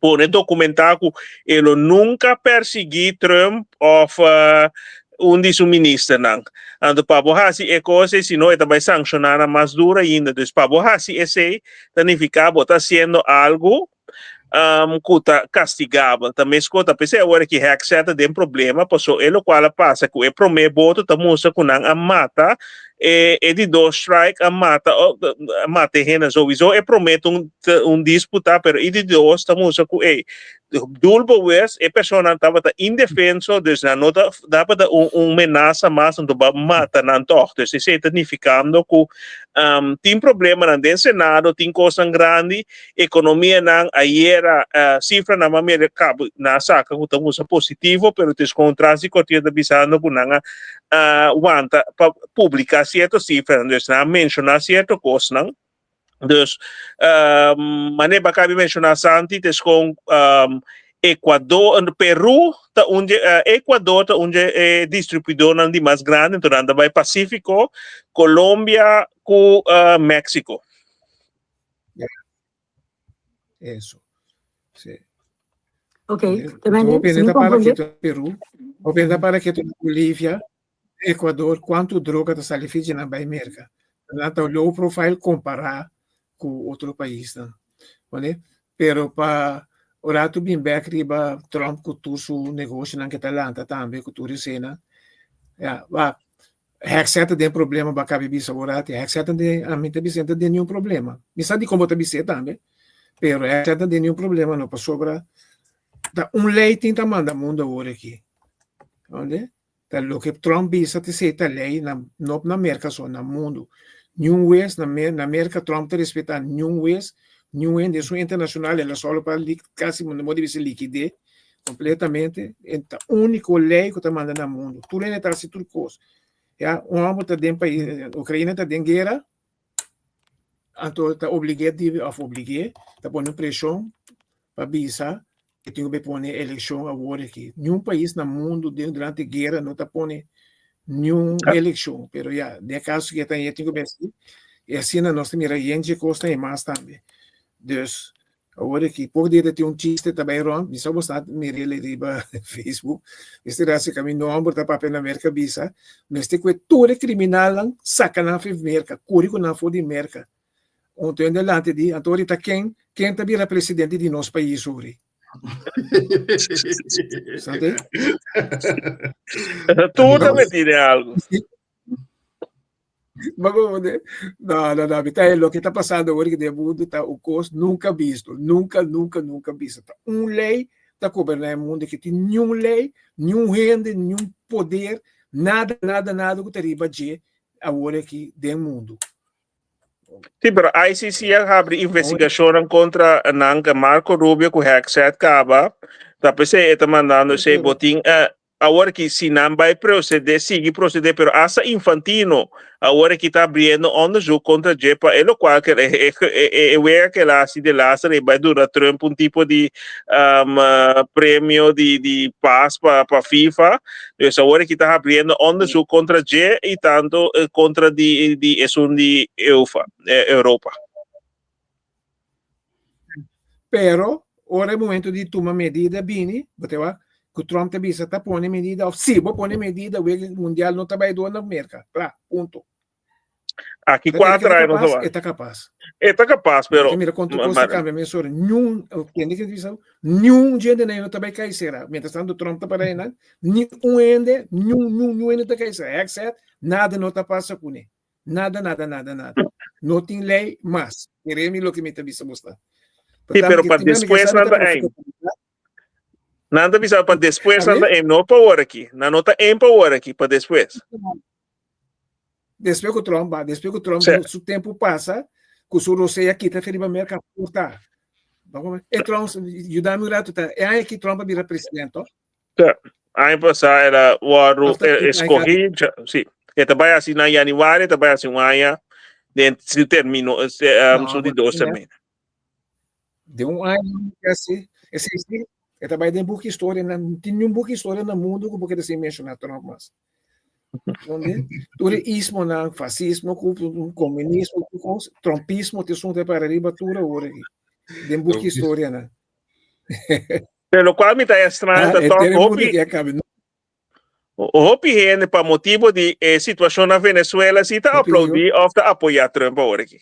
pone documentá ku e lo nunka persiguí Trump of un di su ministernan. Anto pa bo hasi e kos ei, si no e ta bai sankshoná nan mas duro ainda. Dus pa bo hasi esei ta nifiká bo ta hasiendo algu ku ta kastigabel. Ta meskos ta p'esei awor aki Hegseth ta den problema paso e lokual a pasa ku e promé boto ta mustra ku nan a mata e e di dos strike a mata a mata e hende. Souiso e promé ta un un disputa pero e di dos ta mustra ku ey doelbewust e personanan tabata indefenso dus nan no ta tabata un un menasa mas anto bo a mata nan tòg. Dus esei ta nifikando ku tin problemanan den Senado tin kosnan grandi Economianan ayera cifranan mas mira cabo nan a saca cu ta usa positivo pero ta escon tras di cortina ta bisando cu nan a wanta pa publica cierto cifranan dus nan a menciona cierto cosnan dus manera bo a cabi menciona Santi ta escon. Ecuador, Peru ta un dje, Ecuador ta un dje e distribuidornan di mas grandi, enton nan ta bai Pacífico, Colombia ku Mexico. Eso. Sí. Ok, te mende, Hopi si hende mi ta para comprende. ketu na Peru, hopi hende ta para ketu na Bolivia, Ecuador, cuanto droga ta sali fiji nan bai Merca. Nan ta low profile compara cu otro paisnan. Pone? Pero pa un rato bin bek riba Trump cu tur su negoshonan ke ta lanta tambe cu tur esena. Ya, wak, Hegseth ta den problema ba kabi bisa awor ati. Hegseth ta den, ami ta bisa ta den niun problema. Mi sa dikon bo ta bis'é tambe, pero Hegseth ta den niun problema no pasobra ta un lei tin ta manda mundo awor aki. Ondi? Ta loke Trump bisa ta esei ta lei na no na Merka so, na mundu. Niun wes na na Merka Trump ta respetá niun wes, niun hende, esun internashonal el a sòru pa kasi no di bisa likid'é kompletamente. E ta úniko lei ku ta manda na mundu. Tur hende ta hasi tur kos. Ya, un hòmber ta den pais, Ukraina ta den guera, anto ta oblig'é di òf oblig'é, ta pone un preshon pa bisa ku tin ku bai pone elekshon awor aki. Niun pais na mundu den durante guera no ta pone niun elekshon, pero ya, den e kaso ku e ta tin ku bai hasi, i asina nos ta mira yen dje kosnan i mas tambe. Dus, awor aki, poko dia ta tin un chiste ta bai rònt, mi sa bo sa mir'el riba Facebook, mester hasi ku mi nòmber ta papia na Merka bisa, mester ku e tur e kriminalnan saka nan for di Merka, kuri ku nan for di Merka. Unto en delante di, anto ori ta ken, ken ta bira presidente di nos pais ori? Sabe? Tur ta metí den algu. No, no, no, mi ta loke ta pasando awor den mundo ta un kos nunca visto, nunca, nunca, nunca visto. Ta un ley ta goberna e mundo ki tin niun ley, niun hende, niun poder, nada, nada, nada ku ta riba dje awor aki den mundo. Sí, pero ICC a habri investigacionnan contra nan Marco Rubio ku Hegseth kaba. Ta p'esei e ta mandando esei botin. Eh, awor ki si nan bai procede, sigui procede, pero hasta Infantino awor ki ta abriendo onderzoek contra dje pa e locual ke e, e, e, e wega ke el a hasi de laatste e bai duna Trump un tipo di um, premio di, di pas pa, pa FIFA. Dus awor ki ta abriendo onderzoek contra dje y tanto contra di, di esun di UEFA, eh, Europa. Pero, ora e momento di tuma medida bini, bo te wak, ku Trump ta bisa ta pone medida, of si bo pone medida, wega mundial no ta bai door na Merka. Kla, punto. Aki Ta kere kuater ke aña nos kapas, a e ta kapas. E ta kapas, Bo pero ta mira kontu kos ta ma, kambia mesora. Niun, kende ke bisa, niun djende na no ta bai kai sera. Mientras tanto Trump ta para einan, ni un hende, niun, niun, niun hende ta kai sera. Hegseth, nada no ta pasa kuné. Nada, nada, nada, nada. No tin lei mas. Kere mi loke mi ta bisa bo sta. Sí, Por pero tanto, pa ke tin mi ke despues sa mi nan ta ta aim. profita. Nan ta bisa pa despues A nan ta ver? aim, no pa ora aki. Nan no ta aim pa ora aki, pa despues. Despues ku Trump ba, despues ku Trump Sí. su tempu pasa, ku su rosea kita fe riba Merka porta. E Trump, yuda mi un rato, ta, e aña aki Trump a bira presidente, toch? Sí. Aña pasá el a wòrdu Of ta eh, escogí, sí. E ta bai hasi na januari, e ta bai hasi un aña den su termino, eh, No, su di bo dos tin termino. De un aña casi, esei sí, e ta bai den buki historia, na, no tin niun buki historia na mundo ku bo kere sin menshoná Trump mas. Donde tur e ismonan, fasismo, ku komunismo, tur kos, trumpismo te esun ta para riba tur awor aki, den buki historianan. Pero lokual mi ta extraño Ah, ta e tòg tere mundo hopi ke a kabe. hopi hende pa motibo di e situashon na Venezuela si ta Hopi digo. aplaudí òf ta apoyá Trump awor aki.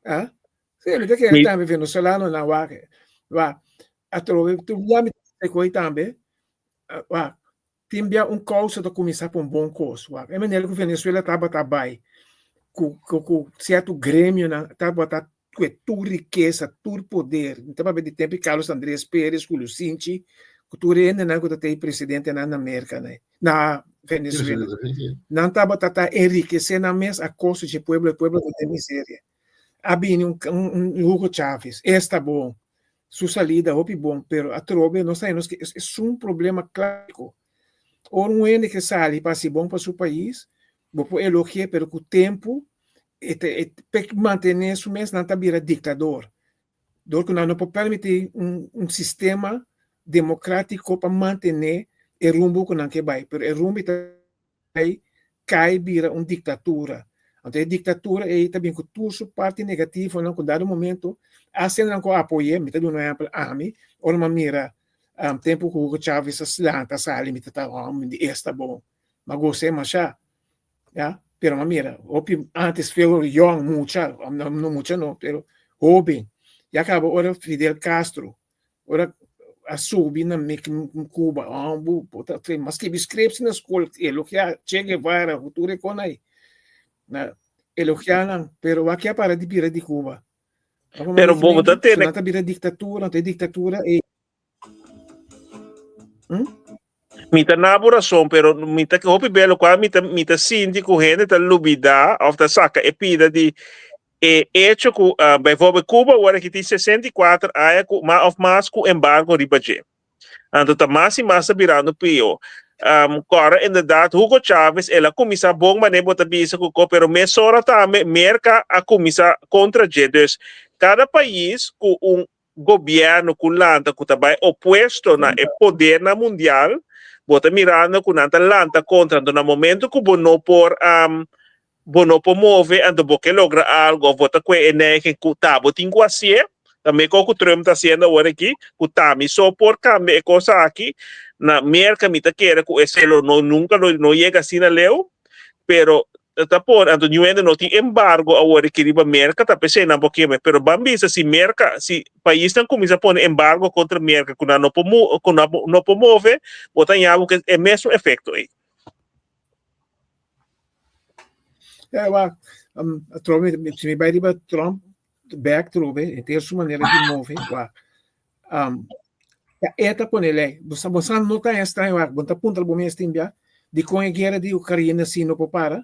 Ah, sí, mi ta kere Mi tambe venezolanonan wak, wak, atrobe tur bia mi ta koe tambe, wak, Tin bia un kousa ta kuminsá pa un bon kos. Wak, e manera ku Venezuela tabata bai ku ku ku sierto gremionan tabata ku e tur rikesa, tur poder. Mi ta papia di tempu di Carlos Andres Perez ku Lusinchi, ku tur hendenan ku ta tei presidentenan na Merka na na Venezuela. Nan tabata ta enrikesé nan mes a kosto dje pueblo, e pueblo ta den miseria. A bini un un Hugo Chavez, esta bon, su salida hopi bon, pero atrobe nos ta nos ke es un problema clásico. Ora un hende ke sali pa hasi bon pa su pais, bo por elogi'é, pero ku tempu E ta e p'e mantené su mes nan ta bira diktador. Dor ku nan no por permití un un sistema demokrátiko pa mantené e rumbo ku nan ke bai. Pero e rumbo ta bai kai bira un diktatura. Anto e diktatura ei ta bin ku tur su parti negativonan ku dado momento hasta nan ku apoy'é, mi ta duna un ehèmpel ami, ora mi a mira tempu ku Hugo Chávez a lanta sali mi ta ta oh mi di esta bon, mi a gos'é mashá. Ya, pero ma mira, hopi antes veel yong mucha, no, no mucha no, pero hoben. Ya caba ora Fidel Castro, ora a subi na Cuba, oh, bu, puta, mas skibi scripts na school, elogia Che Guevara, tur e kon ahí. Na, elogia nan, pero wak a para di bira di Cuba. Pero bo ta tene... Nan ta bira dictatura, te dictatura e Hmm? Mi ta na bo rason, pero mi ta hopi be lokual mi ta mi ta sinti ku hende ta lubida of ta saka e pida di e hecho ku uh, bijvoorbeeld Cuba awor aki tin 64 aña ku ma of mas ku embargo riba dje. Anto ta mas i mas ta birando pio. Um, kora inderdaad Hugo Chavez el a kuminsá bon manera bo ta bisa ku ko, pero mesora tambe Merka a kuminsá kontra dje. Dus kada pais ku un gobièrnu ku lanta ku ta bai opuesto na e podernan mundial, bo ta mirando ku nan ta lanta kontra. Anto na momento ku bo no por bo no por move, anto bo ke logra algu òf bo ta kue e neiging ku ta bo tin ku hasié, ta mekor ku Trump ta hasiendo awor aki, ku ta mi so por kambia e kos aki. Na Merka mi ta kere ku esei lo no nunka lo no yega asina leu, pero ta pone anto niun hende no tin embargo awor aki riba Merka ta p'esei nan por keme pero ban bisa si Merka si paisnan kuminsa pone embargo kontra Merka ku nan no por ku nan no por move bo ta haña bo ku e mesun efekto ei. Ja, wak, um, atrobe, si mi bai riba Trump, bek trobe, henter su manera di move, wak. Um, ta e ta pone lei. Bo sa, bo sa no ta extraño wak, bo ta puntra bo mes tin bia, dikon e guera di Ucraina si no por para?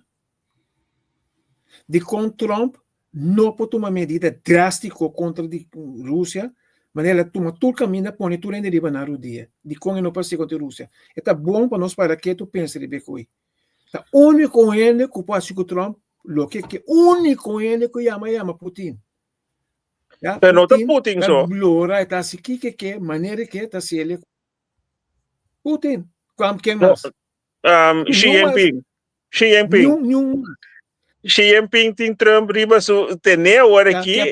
Dikon Trump no por tuma medida drástiko kontra di Rusia, manera el a tuma tur kaminda pone tur hende riba nan rudia. Dikon e no por hasi kontra Rusia? E ta bon pa nos para ketu pensa riba e koi. Ta úniko hende ku por hasi ku Trump loke ke úniko hende ku yama yama Putin. Ya, Pero no ta Putin so. Blora e ta hasi kiko ke, manera ke ta hasi el. Putin, kwam ken mas? Um, Xi Jinping. Xi Jinping. Niun, niun. Xi Jinping tin Trump riba su tene awor aki.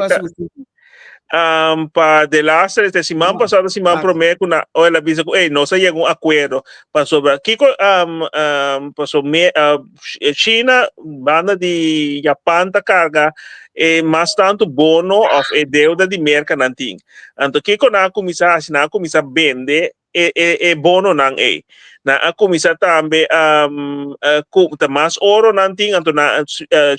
Um, pa de laatste, este siman pasado, siman promé ku na, o el a bisa ku, hey, nos a yega un akuerdo pasobra kiko um, um, paso me, uh, China, banda di Japan ta karga e mas tantu bono of e deuda di Merka nan tin. Anto kiko nan a kuminsá hasi? Nan a kuminsá bende e e e bononan ei. Nan a kuminsá tambe um, ku ta mas oro nan tin, anto nan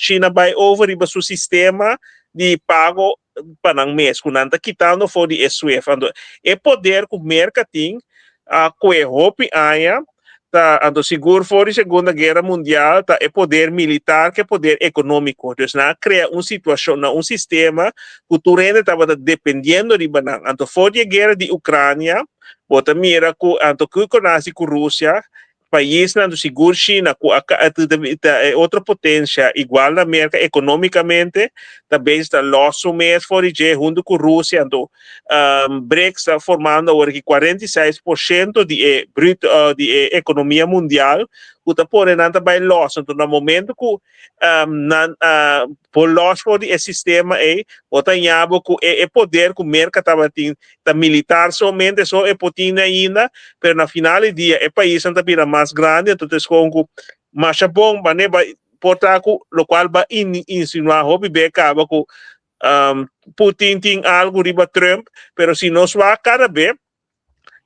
China bai over riba su sistema di pago pa nan mes, ku nan ta kitando for di e SWIFT. Anto e poder ku Merka tin a kue hopi aña ta anto sigur for di Segunda Guera Mundial ta e poder militar ku e poder ekonómiko. Dus nan a krea un situashon, na un sistema ku tur hende tabata dependiendo riba nan. Anto for di e guera di Ukrania bo ta mira ku anto kiko nan hasi ku Rusia, paisnan anto sigur China ku a ta e otro potensia igual na Merka ekonómikamente ta bezig ta lòs su mes for di dje huntu ku Rusia anto BRICS ta formando awor aki 46% di e bruto di e ekonomia mundial ku ta pone nan ta bai lòs. Anto na momento ku nan por lòs for di e sistema ei, bo ta haña bo ku e poder ku Merka tabatin ta militar solamente so e por tin ainda, pero na final di dia e paisnan ta bira mas grandi, anto ta escoge ku masha bon manera bai por ta ku lokual bai insinuá hopi be kaba ku Putin tin algu riba Trump, pero si nos wak kada be,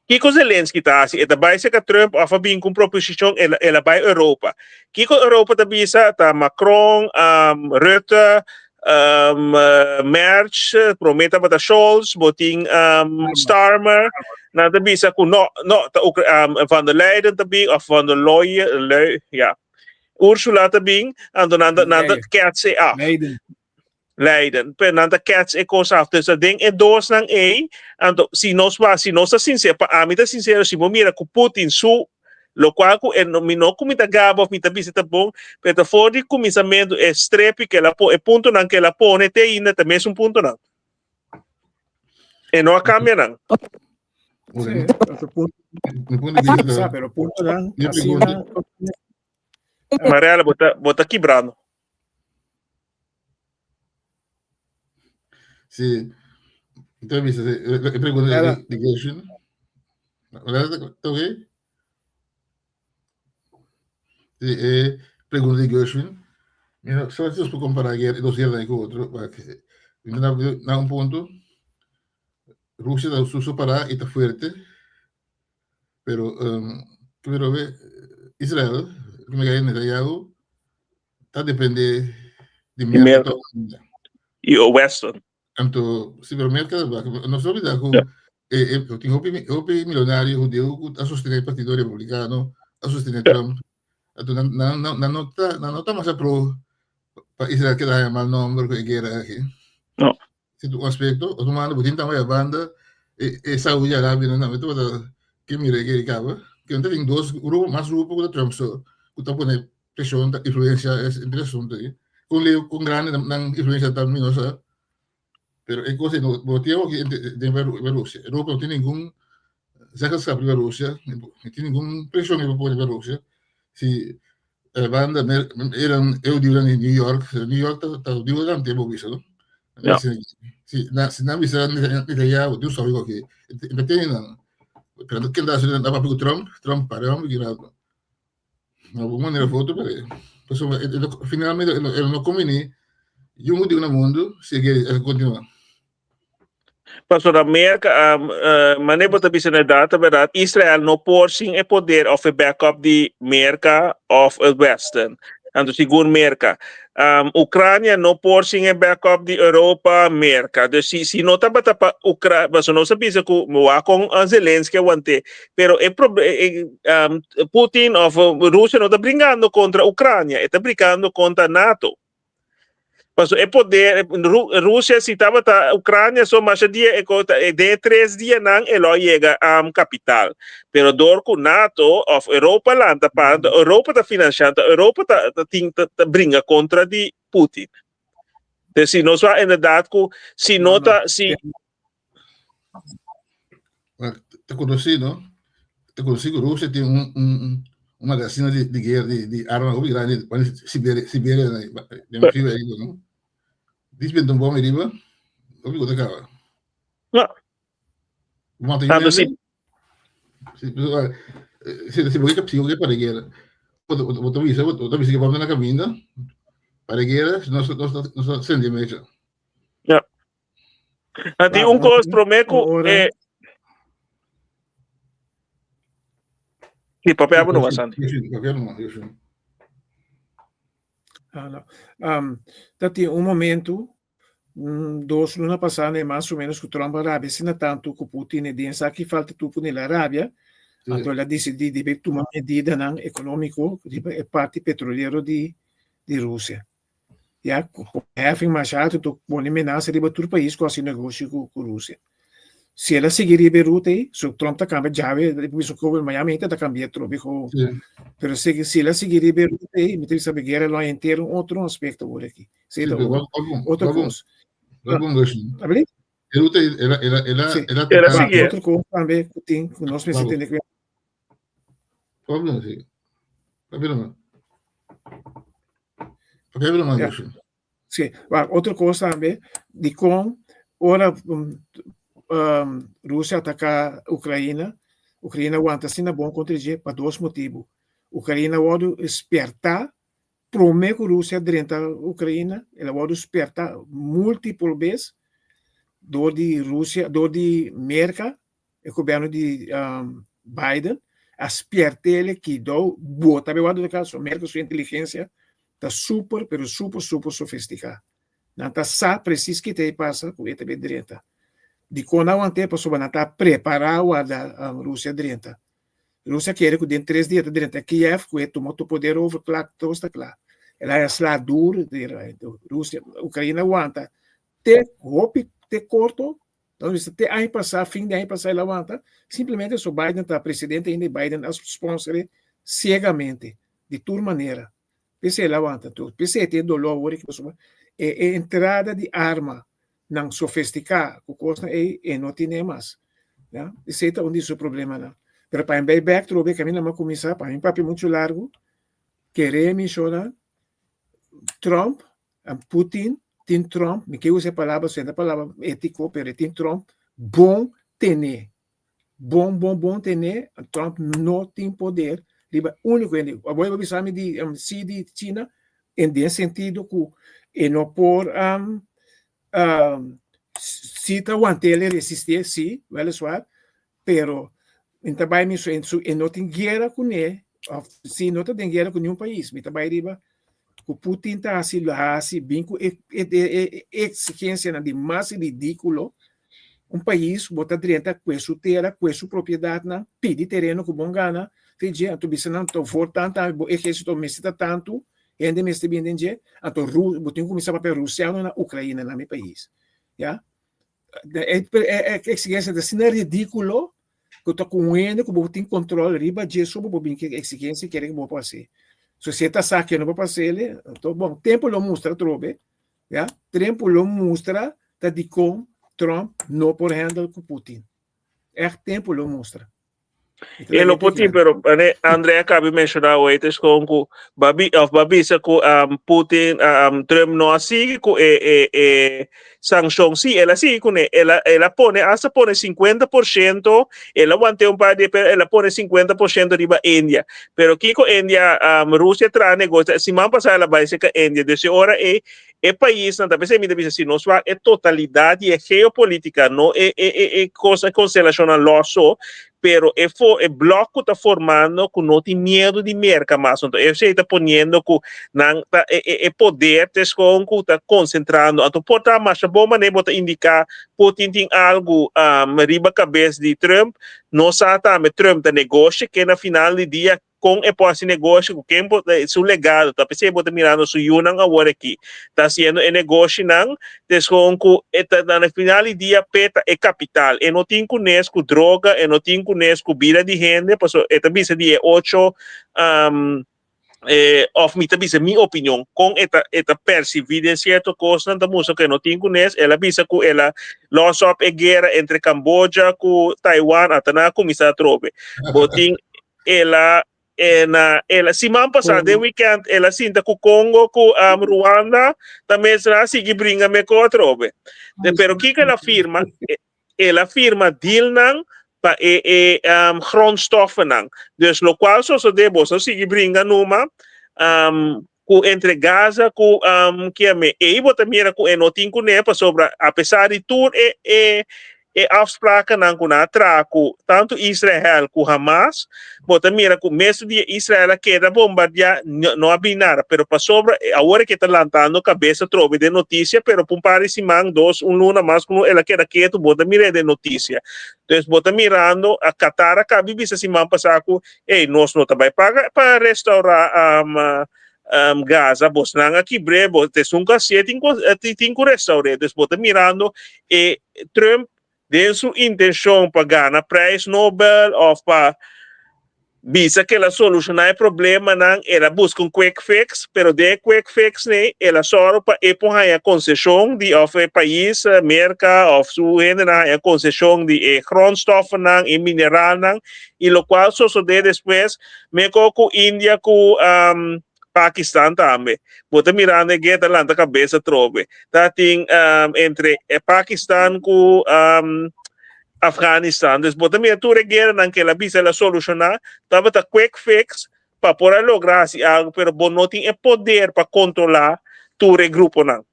kiko Zelensky ta hasi? E ta bai serka Trump of a bin ku un proposishon, el a bai Europa. Kiko Europa ta bisa? Ta Macron, Rutte, Merz, prome tabata Scholz, bo tin Starmer, nan ta bisa ku no, no, ta Van der Leyen ta bin of Van der Leyen, ya. Ursula ta bin, anto nan ta nan ta kets e af. Leiden. Leiden. Pero nan ta kets e kos af. Dus den e dosnan ei, anto si nos ba, si nos ta sincero, pa ami ta sincero, si bo mira ku Putin su Lokual ku e no, mi no ku mi ta gaba of mi ta bisa ta bon, pero ta for di kuminsamentu e strepi ku el a pone, e puntonan ku el a pone te ainda ta mesun puntonan. E no a kambia nan. Sí, otro punto. Mi punto di vista Sa, pero puntonan Mi asina pregunta. Mariela, bo ta, bo ta kibrando. Sí. Entonces, viste, sí, e pregunta Era. di, di Gershwin. ¿Verdad? ¿Está ok? Sí, e pregunta di Gershwin. Mira, solo si por comparar guerra, dos guerras con otro, porque na, na un punto, Rusia está su parada y está fuerte, pero, um, pero ve, Israel, que me cae en Netanyahu, ta depende di Di Merca Merca. toch. I o Western. Anto, si pero Merca, no se olvida ku Ja. eh, eh, tin hopi, hopi millonario judeu ku a sostener Partido Republicano, a sostener Ja. Trump. Anto, nan, nan, nan, nan no ta, nan no ta mas pro pa Israel keda haña mal nomber ku e guera aki. No. Si un aspecto, otro manda bo tin tambe a banda e, e Saudi Arabia nan tambe tabata ke mira e guera kaba. Ke nan tin dos grupo, mas grupo ku ta Trump so, ku ta pone presión ta influencia es entre asunto ahí. Con leo, con grande nan, nan influencia ta minosa. Pero e cosa no, bo tiene aquí de Rusia. Europa no tiene ningún zeggenschap riba Rusia, no tiene ningún presión riba pone Rusia. Si eh, banda mer, eran eu digo in New York, New York ta ta digo dan tempo bisa, no? Ja. Si si na si na bisa Netanyahu, Dios sabe que tiene nan. Pero ken da na papi ku Trump, Trump para hombre que na Na algun manera of otro, pero pasobra e e finalmente e no e no kombiní yu di una mundu si e guera kontinuá. Pasobra Merka, manera bo ta bisa na edat ta bèrdat, Israel no por sin e poder òf e backup di Merka òf e Westen. Anto sigur Merka. Ucrania no por sin e backup di Europa, Merka. Dus si si no tabata pa Ucra, pasobra nos a bisa ku wak kon Zelensky a want'é, pero e prob e Putin òf Rusia no ta bringando kontra Ucrania, e ta brigando kontra nato. Pasobra e poder, Rusia si tabata Ucrania so masha dia e ko ta den e tres dianan e lo a yega capital. Pero dor ku nato of Europa lanta pa Europa ta financiando, Europa ta ta tin ta ta bringa kontra di Putin. Entonces si nos wak inderdaad ku si no ta si Ta konosí no, ta konosí ku Rusia tin un un un magazine di di guera di di arma hopi grandi Siberia Siberia den riba ei no. Dis benta un bom riba, hopi ku ta kaba. No. Bo mata Tanto hende. si Si si si bo ke si bo ke para guera, bo bo ta bisa bo ta bisa ke bom na kaminda para guera, nos nos nos ta sende mecha. Ja. A tin un kos promé ku e Sí, papia bo numa, Sandy. Papia numa, yo sí. Ah, no. Um, ta tin un momento, un, dos luna pasá, ne, mas o menos, ku Trump a rabia asina tantu ku Putin e den sa ki falta tur pone el a rabia, Sí. anto el a disidí di bai tuma medidanan ekonómiko riba e parti petrolero di, di Rusia. Ya, ku heffing masha alto to pone menasa riba tur pais ku hasi negoshi ku ku Rusia. Si el a sigui riba e ruta ei, so Trump ta kambia djawe, bisa ku Miami henter ta kambia atrobe ku Sí. pero si si el a sigui riba e ruta ei, mi ta bisa guera lo a henter un otro aspekto awor aki. Sí, Esei ta pero un. wak bon, Otro wak bon, kos. wak bon Gershwin. Abli? E ruta ei, el a, el a, el a, Sí. el a El a toká. sigui. Otro kos tambe ku tin ku nos mester Wak bon. tene kuenta. Wak bon, sí. Papia nomás. Papia nomás, Ja. Gershwin. Sí, maar otro kos tambe, dikon ora um, um, Rusia ataka Ukraina, Ukraina wanta asina bon kontra dje pa dos motibu. Ukraina wòrdu spertá promé ku Rusia drenta Ukraina, el a wòrdu spertá múltiple bes dor di Rusia, dor di Merka, e gobièrnu di um, Biden a spiertele kidou bo ta wòrdu ataka, so Merka su inteligensia ta super, pero super, super sofistiká. Nan ta sa presis ki ta pasa ku e ta be drenta. Dikon nan want'é pasobra nan ta prepará warda um, Rusia drenta. Rusia kere ku den tres dia ta drenta Kiev, ku e tuma tur poder over, kla, tur ta kla. El a sla duru di Rusia, Ukraina wanta te hopi te korto, dan bisa te aña pasá, fin di aña pasá el a wanta, simplemente so Biden ta presidente ainda i Biden a sponsor. Siegamente, di tur manera. P'esei el a wanta tur. P'esei e tin e doló awor aki pasobra e e entrada di arma nan sofestiká ku kosnan ei e no tine mas. Ya, esei ta un di su problemanan. Pero pa mi bai bèk trobe kaminda mi a kuminsá, pa mi papia muchu largu, kere mi shona Trump, Putin tin Trump, mi ke usa e palabra, senta palabra étiko, pero e tin Trump bon tené. Bon, bon, bon tené, Trump no tin poder riba úniko hende. Abo a bisa mi di si di China, en den sentido ku e no por si ta want'el resistí, si, weliswaar, pero mi ta bai mi su e no tin guera kuné, òf si no ta den guera ku niun pais, mi ta bai riba ku Putin ta hasi lo hasi bin ku e e eksigensianan di mas ridíkulo. Un pais bo ta drenta kue su tera, kue su propiedatnan, pidi tereno ku bon gana, fe dje, anto bisa nan to for tantu, bo ehérsito mester ta tantu, hende mester bin den dje, anto Ru bo tin ku kuminsá papia rusiano na Ukraina, na mi pais. Ya. E eksigensia ta asina ridíkulo ku ta ku un hende ku bo tin kontrol riba dje so bo por bin ku e eksigensia kere ku bo por hasi. So si e ta sa ke no por pas'el, anto bon, tempu lo mustra atrobe, ya, tempu lo mustra ta dikon Trump no por handle ku Putin. Ègt tempu lo mustra. E lo por tin, pero André a cabe menciona hoy es con cu babi of babisa cu um, Putin um, Trump no a sigui cu e e e sancion sí, el a sigui con e, el a, el a pone hasta pone 50%, el a aguante un par de pero el a pone 50% riba India. Pero kiko India um, Rusia tra negocia, siman pasada el a bai seca India, dus e ora e e paisnan ta p'esei mi ta bisa si nos wak e totalidat di e geopolitica no e e e e cos e constelacionnan los so pero e fo e blok cu ta formando cu no tin miedo di Merca mas anto esei ta poniendo cu nan ta e e e poder ta escoon cu ta concentrando anto por ta masha bon manera bo ta indica Putin tin algo riba cabes di Trump nos sa tambe Trump ta negocia ke na final di dia Kon e por hasi negoshi ku ken por su legado ta p'esei bo ta mirando su yunan awor aki ta hasiendo e negoshinan desgon ku e ta na final di dia p'e ta e kapital e no tin kunes ku droga e no tin kunes ku bida di hende paso e ta bisa di e ocho òf mi ta bisa mi opinion kon e ta e ta persibí den sierto kosnan ta mustra ku e no tin kunes el a bisa ku el a lòs òp e guera entre Cambodja ku Taiwan ata nan a kuminsá atrobe bo tin El a na el a siman pasá den weekend el a sinta ku Congo ku um, Ruanda ta mesra a sigui bringa me ku atrobe. De, pero kiko el a firma? El a firma dealnan pa e e um, grondstoffennan. Dus lo cual sosode boso sigui bringa numa um, ku entre Gaza ku um, kiame. Ei bo ta mira ku e no tin kuné pasobra apesar di tur e e E afsprakennan ku nan a traha ku tantu Israel ku Hamas, bo ta mira ku mesun dia Israel a keda bombardiá, no a bin nada. Pero pasobra awor e ke ta lantando kabes atrobe den notisia, pero pa un par di siman, dos, un luna mas ku el a keda ketu, bo ta mir'é den notisia. Entonces bo ta mirando, Qatar a kabi bisa siman pasá ku, ey, nos no ta bai paga pa restaurá Gaza, bosnan a kibr'é, bo ta esun ku hasié tin ku tin ku restaur'é. Dus bo ta mirando e Trump den su intenshon pa gana prijs Nobel òf pa bisa ku el a solushoná e problemanan, el a buska un quick fix, pero den e quick fix nei el a sòru pa e por haña konseshon di òf e pais Merka òf su hendenan haña konseshon di e grondstoffennan, e mineralnan i lokual sosodé despues Meko ku India ku um, Pakistan tambe. Bo ta mirando e guerra ta lanta cabeza atrobe. Ta tin um, entre eh, Pakistan ku um, Afghanistan. Dus bo ta mira tur e guerranan ke la bisa la soluciona, tabata quick fix pa por a logra hasi algo, pero bo no tin e poder pa controla tur e gruponan.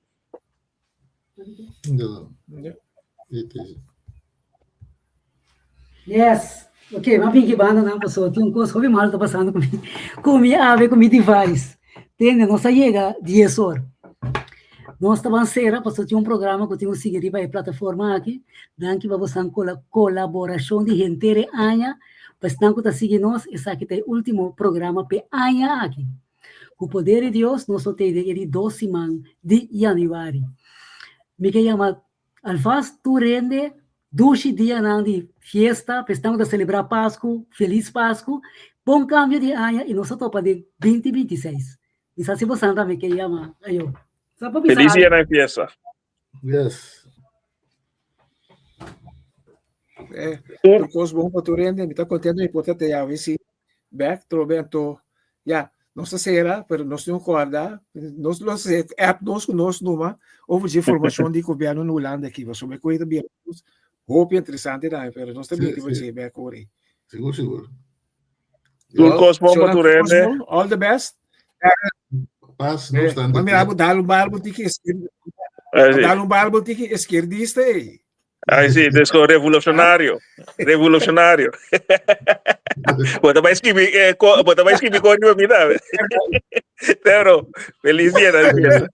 Yes. Ok, m'a bin ki banda nan paso tin un kos hopi malo ta pasando ku mi ku mi ave ku mi device. Tende, nos a yega dies or. Nos ta ban sera paso tin un programa ku tin ku sigui riba e plataforma aki. Danki pa bosan kola kolaborashon di henter e aña. Pa esnan ku ta sigui nos, esaki ta e ultimo programa p'e aña aki. Ku poder di Dios nos lo tei den e di dos siman di yanüari. Mi ke yama alvast tur hende dushi dianan di fiesta, pa esnan ku ta selebrá Pasku, felis Pasku. Bon kambio di aña i nos ta topa den binti binti seis. Mi sa si bosan tambe ke yama ayo. Sa por bisa Feliz algo? dia na fiesta. Yes. Eh, tur kos bon pa tur hende. Mi ta kontento mi por ta te awe si bek trobe anto ya nos ta sera pero nos tin korda nos lo se app nos ku nos numa over dje formashon di gobierno na Hulanda aki pasobra e koe ta bira hopi interesante tambe pero nos ta Sí, binti pa sí. dje bek ori. Sigur, sigur. Tur kos bon pa Shona, tur tur kos hende. bon, all the best. Paz, no Eh, obstante. maar mira, dal un barbo tiki esquerda. Ai, sí. Dal un barbo tiki esquerdista, eh. Ai, sí, disco revolucionario. Revolucionario. Bo ta bai skibi, eh, ko, bo ta bai skibi con mi tambe. Pero, feliz día, fiesta.